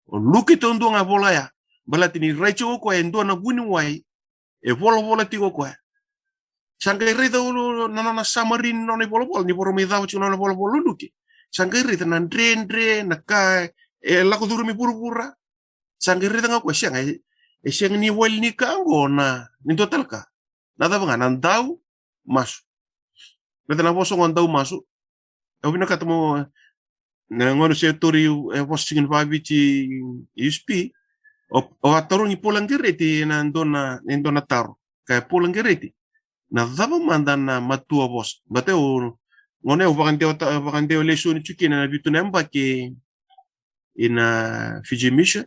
O Luke taudua ga vola ya, baleta ni raica o koya e dua na vuniwai e volavola tiko o koya. Sa qai raica o, na nona summary ni nona ivolavola, ni vakarau mai cava tiko na nona ivolavola o Luke. Sa qai raica na dredre, na ka e lako curumi vuravura. Sa qai raica ga o koya, sega, e, e sega ni wali ni ka qo na, ni dua tale ka. Na cava ga, na dau masu. Raica na vosa qo dau masu. Au vinakata mo, na gauna se tauri, e, vosa tiko ni vakaviti i U S P, o, o a tarogi Paula Qereiti ena dua na, e dua na taro. Kaya Paula Qereiti, na cava mada na matua vosa? Baleta o, gauna au vakadewa ta-, vakadewa lesoni tiko kina na vitu na yabaki ina Fiji Mission.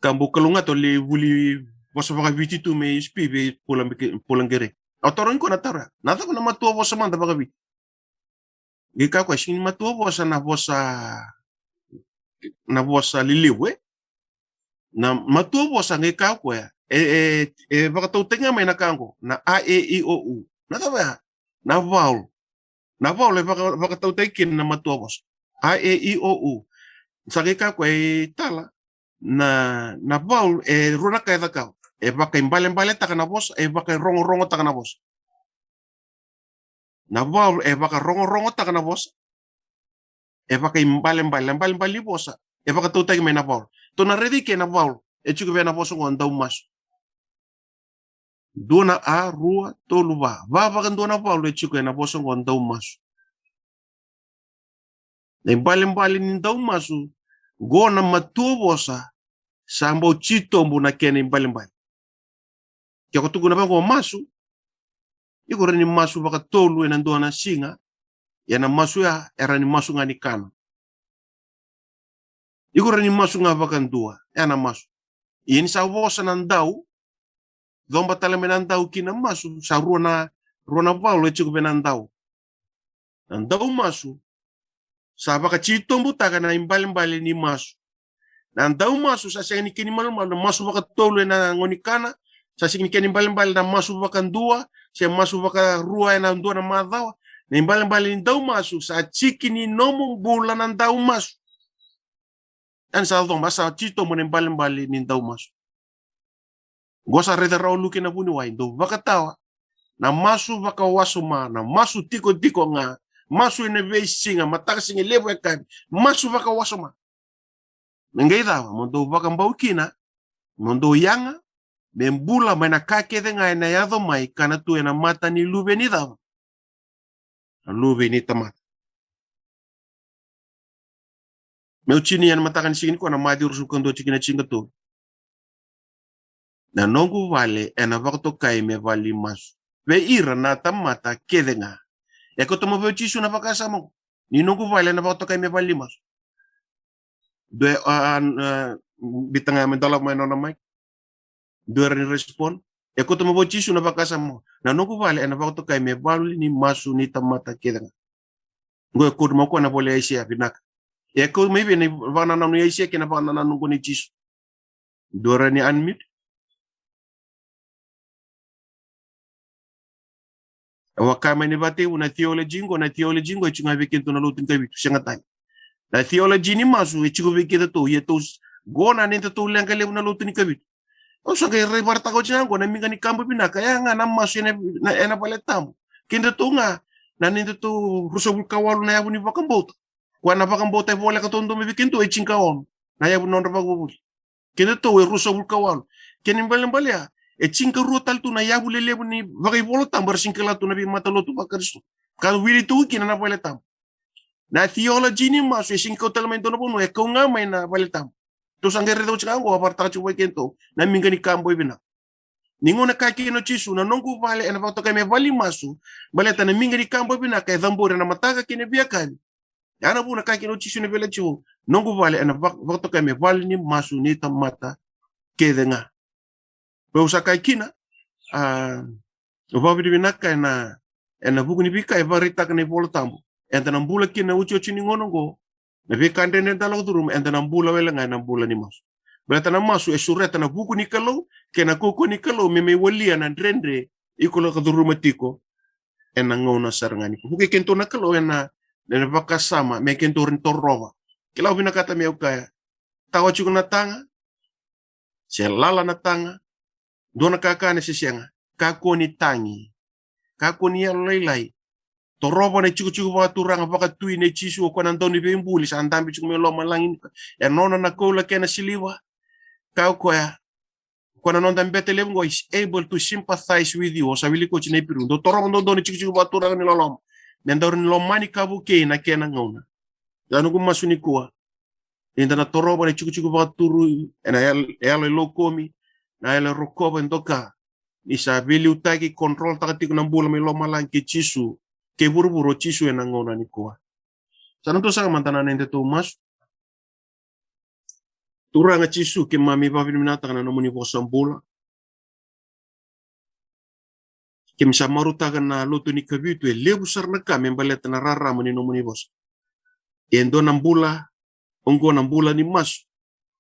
Ka bau kalougata au lai vuli vosa vakaviti tu mai U S P vei Paula Beke-, Paula Qereiti. Au tarogi koya na taro ya, na cava na matua vosa mada vakaviti? Qai kaya o koya, sega ni matua vosa na vosa, na vosa lelevu, e? Na matua vosa, qai kaya o koya, e, e, e vakatautaki ga mai na ka qo, na A, E, I, O, U. Na cava ya? Na vowel. Na vowel e vaka-, vakatautaki kina na matua vosa. A, E, I, O, U. Sa qai kaya o koya, e tala, na, na vowel e rua na ka e cakava. E vakaibalebaletaka na vosa, e vakarogorogotaka na vosa. Na vowel e vakarogorogotaka na vosa, e vakaibalebale, na ibalebale ni vosa e vakatautaki mai na vowel. Tou na raica ike na vowel e tiko vei na vosa qo dau masu. Dua na A, rua, tolu, va. Va vakadua na vowel e tiko ena vosa qo dau masu. Na ibalebale ni dau masu, qo na matua vosa sa bau titobu na kena ibalebale. Ke ko tukuna vaqo masu, iko rawa ni masu vakatolu ena dua na siga, ia na masu ya e rawa ni masu ga ni kana. Iko rawa ni masu ga vakadua, e na masu. Ia ni sa vosa na dau, coba tale mai na dau ki na masu, sa rua na, rua na vowel e tiko vei na dau. Na dau masu sa vakatitobutaka na ibalebale ni masu. Na dau masu sa sega ni kena ibalebale na masu vakatolu ena gauna ni kana, sa sega ni kena ibalebale na masu vakadua se masu vakarua ena dua na macawa. Na ibalebale ni daumasu sa tiki ni nomu bula na daumasu. Ena sa coma sa titobu na ibalebale ni daumasu. Qo sa raica rawa luke na vuniwai, dou vakatawa. Na masu vakawasoma, na masu tikotiko ga, masu ena veisiga, mataka, siga levu, yakavi, masu vakawasoma. Me qai cava, mo dou vakabau kina, mo dou yaga, me bula mai na ka kece ga ena yaco mai, ka na tu ena mata ni luve ni cava? Na luve ni tamata. Meu tini ena mataka ni siga nikua na Maciu ruasagavulu ka dua tikina tinikatolu. Na noqu vale ena vakatokai me vale ni masu vei ira na tamata kece ga. E kauta mai vei Jisu na vakasama qo. Ni noqu vale ena vakatokai me vale ni masu. Dua, a, a, a, bita ga me dolava mai nona mai. Dua era ni respond. E kauta mai vei Jisu na vakasama qo. Na noqu vale ena vakatokai me vale ni masu ni tamata kece ga. Qo e kauta mai o koya na ivola i Aisea, vinaka. E kauta mai vei na vakanananu i Aisea kei na vakanananu qo nei Jisu. Dua era ni unmute. Au a kaya mai ni vakatekivu na theology qo, na theology qo e tiko ga vei kedatou na lotu ni kavitu, sega tale. Na theology ni masu e tiko vei kedatou, ia tou s-, qo na nedatou leqa levu na lotu ni kavitu. Au sa qai rai vakaraitaka oti ga qo na miqa ni kabo vinaka, ya ga na masu ena, na, ena vale tabu. Kedatou ga, na nedatou ruasagavulu ka walu na yavu ni vakabauta. Koya na vakabauta e voleka taucoko mai vei kedatou e tinikaono na yavu ni nodra vakavuvuli. Kedatou e ruasagavulu ka walu. Kena ibalebale ya, e tinikarua tale tu na yavu lelevu ni vakaivolatabu era sega ni kila tu na veimatalotu vaKarisito. Ka wili tu kina na vale tabu. Na theology ni masu e sega ni kau tale mai dua na vanua, e kau ga mai na vale tabu. Tou sa qai raica oti ga qo, a vakaraitaka tiko vei kedatou na miqa ni kabo e vinaka. Ni gauna kaya kina o Jisu, na noqu vale ena vakatokai me vale ni masu, baleta na miqa ni kabo e vinaka e cabori ena mataka kei na veiyakavi. Ya na vuna kaya kina o Jisu ena veiyalayalati vou, noqu vale ena vak-, vakatokai me vale ni masu ni tamata kece ga. Au sa kaya kina, a, au vakavinavinaka ena, ena vuku ni veika e vakaraitaka na iVola Tabu. Eda na bula kina ena iotioti ni gauna oqo. Na veika dredre eda lako curuma, eda na bula wale ga ena bula ni masu. Baleta na masu e sureta na vuku ni Kalou kei na kaukauwa ni Kalou me mai walia na dredre iko lako curuma tiko ena gauna sara ga nikua. Vukei kedatou na Kalou ena, ena vakasama me kedatou rawa ni torova. Kila, au vinakata meu kaya, tawa tiko na taga, se lala na taga, dua na kakana se sega, kakua ni tagi, kakua ni yalolailai. Torova na itikotiko vakaturaga vakatui nei Jisu, o koya na Dauniveibuli sa dabe tiko mai lomalagi nikua. E nona na koula kei na siliva. Kaya o koya, o koya na noda bete levu qo is able to sympathize with you. O sa wilika oti na Iperiu. Dou torova dodonu na itikotiko vakaturaga ni loloma, me daru ni lomani ka vukei na kena gauna. Ya noqu masu nikua, ni da na torova na itikotiko vakaturu ena yal-, yalo e lokomi, na yalo e rokova e doka, ni sa veiliutaki, control-taka tiko na bula mai lomalagi kei Jisu, kei vuravura o Jisu ena gauna nikua. Sa na tou saka mada na nedatou masu. Turaga Jisu, keimami vakavinavinakataka na nomuni vosa bula. Keimami sa marautaka na lotu ni Kavitu, e levu sara na ka me baleta na rarama ni nomuni vosa. E dua na bula, oqo na bula ni masu.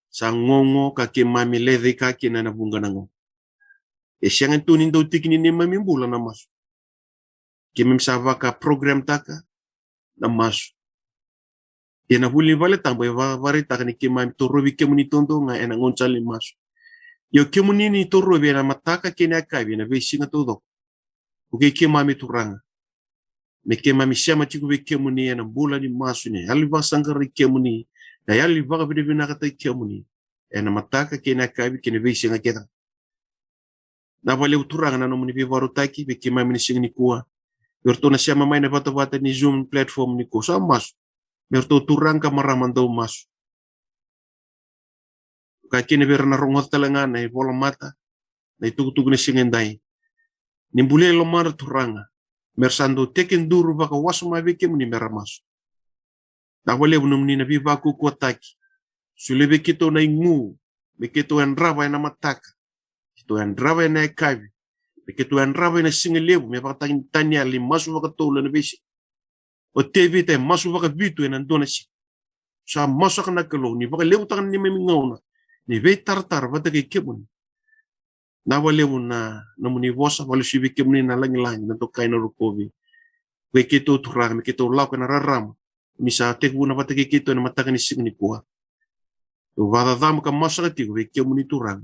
Sa gogo ka keimami lecaika kina ena vuqa na gauna. E sega tu ni dau tiki ni neimami bula na masu. Keimami sa vaka program-taka na masu. Ia na vuli ni vale tabu e va-, vakaraitaka ni keimami torovi kemuni duadua ga ena gauna sara ni masu. Ia o kemuni ni torovi ena mataka kei na yakavi ena veisiga taucoko. Vukei keimami Turaga, me keimami sema tiko vei kemuni ena bula ni masu, ni yalo ni vakasaqarai kemuni, na yalo ni vakavinavinakataki kemuni ena mataka kei na yakavi kei na veisiga kece. Vinaka vakalevu Turaga na nomuni veivakarautaki vei keimami ena siga nikua. Vei iratou na sema mai na vatavata ni Zoom platform nikua, sa masu. Me ratou turaga ka marama dau masu. Ka kina vei ira na rogoca tale ga na ivola mata, na itukutuku ni siga edai. Ni bulia e lomadra Turaga, me ra sa dau tekiduru vakawasoma vei kemuni me ra masu. Vinaka vakalevu nomuni na veivakaukauwataki. Solia vei keitou na igu, me keitou yadrava ena mataka, keitou yadrava ena yakavi, me keitou yadrava ena siga levu, me vakataki Taniela ni masu vakatolu ena veisiga. O Tevita e masu vakavitu ena dua na siga. Sa masu saka na Kalou, ni vakalevutaka na neimami gauna ni veitaratara vata kei kemuni. Vinaka vakalevu na nomuni vosa, vakalesui vei kemuni na lagilagi, na dokai, na rokovi. Vei keitou Turaga, me keitou lako ena rarama ni sa tekivuna vata kei keitou ena mataka ni siga nikua. Tou vakacacama ka masu saka tiko vei kemuni Turaga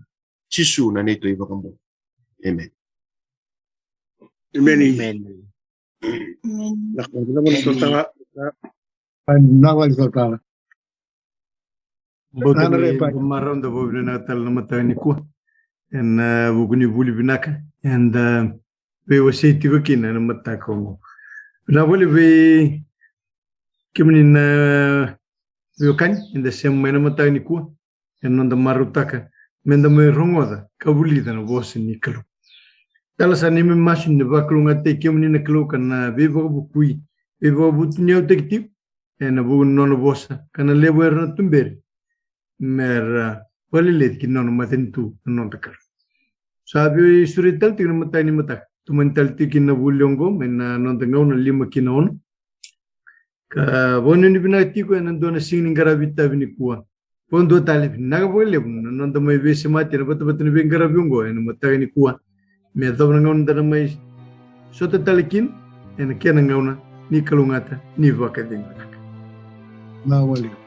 Jisu na neitou iVakabula. Emeni. Emeni. Emeni. Emeni. Vinaka vakalevu na sotava. Vinaka vakalevu na sotava. Bau tale na marau, da vakavinavinaka tale na mataka nikua ena vuku ni vuli vinaka eda veiwasei tiko kina ena mataka oqo. Vinaka vakalevu vei kemuni na veiwekani eda sema mai ena mataka nikua ena noda marautaka meda mai rogoca ka vulica na vosa ni Kalou. Tala sa neimami masu ni vakalougatataki kemuni na Kalou ka na veivakavukui, veivakavutuniyautaki tiko ena vuku ni nona vosa ka na levu era na tuberi mera vakaleleci ki na nona matanitu na noda Kalou. Sa veisureti tale tiko na mataka ni mataka. Tomani tale tiko kina na vuli oqo mai na noda gauna lima ki na ono. Ka vakanuinui vinaka tiko ena dua na siga ni qaravi itavi nikua. Vakadua tale, vinaka vakalevu na noda mai veisemati ena vatavata ni veiqaravi oqo ena mataka nikua. Me yacova na gauna da na mai sota tale kina ena kena gauna. Ni kalougata, ni vakacegu vinaka. Vinaka vakalevu.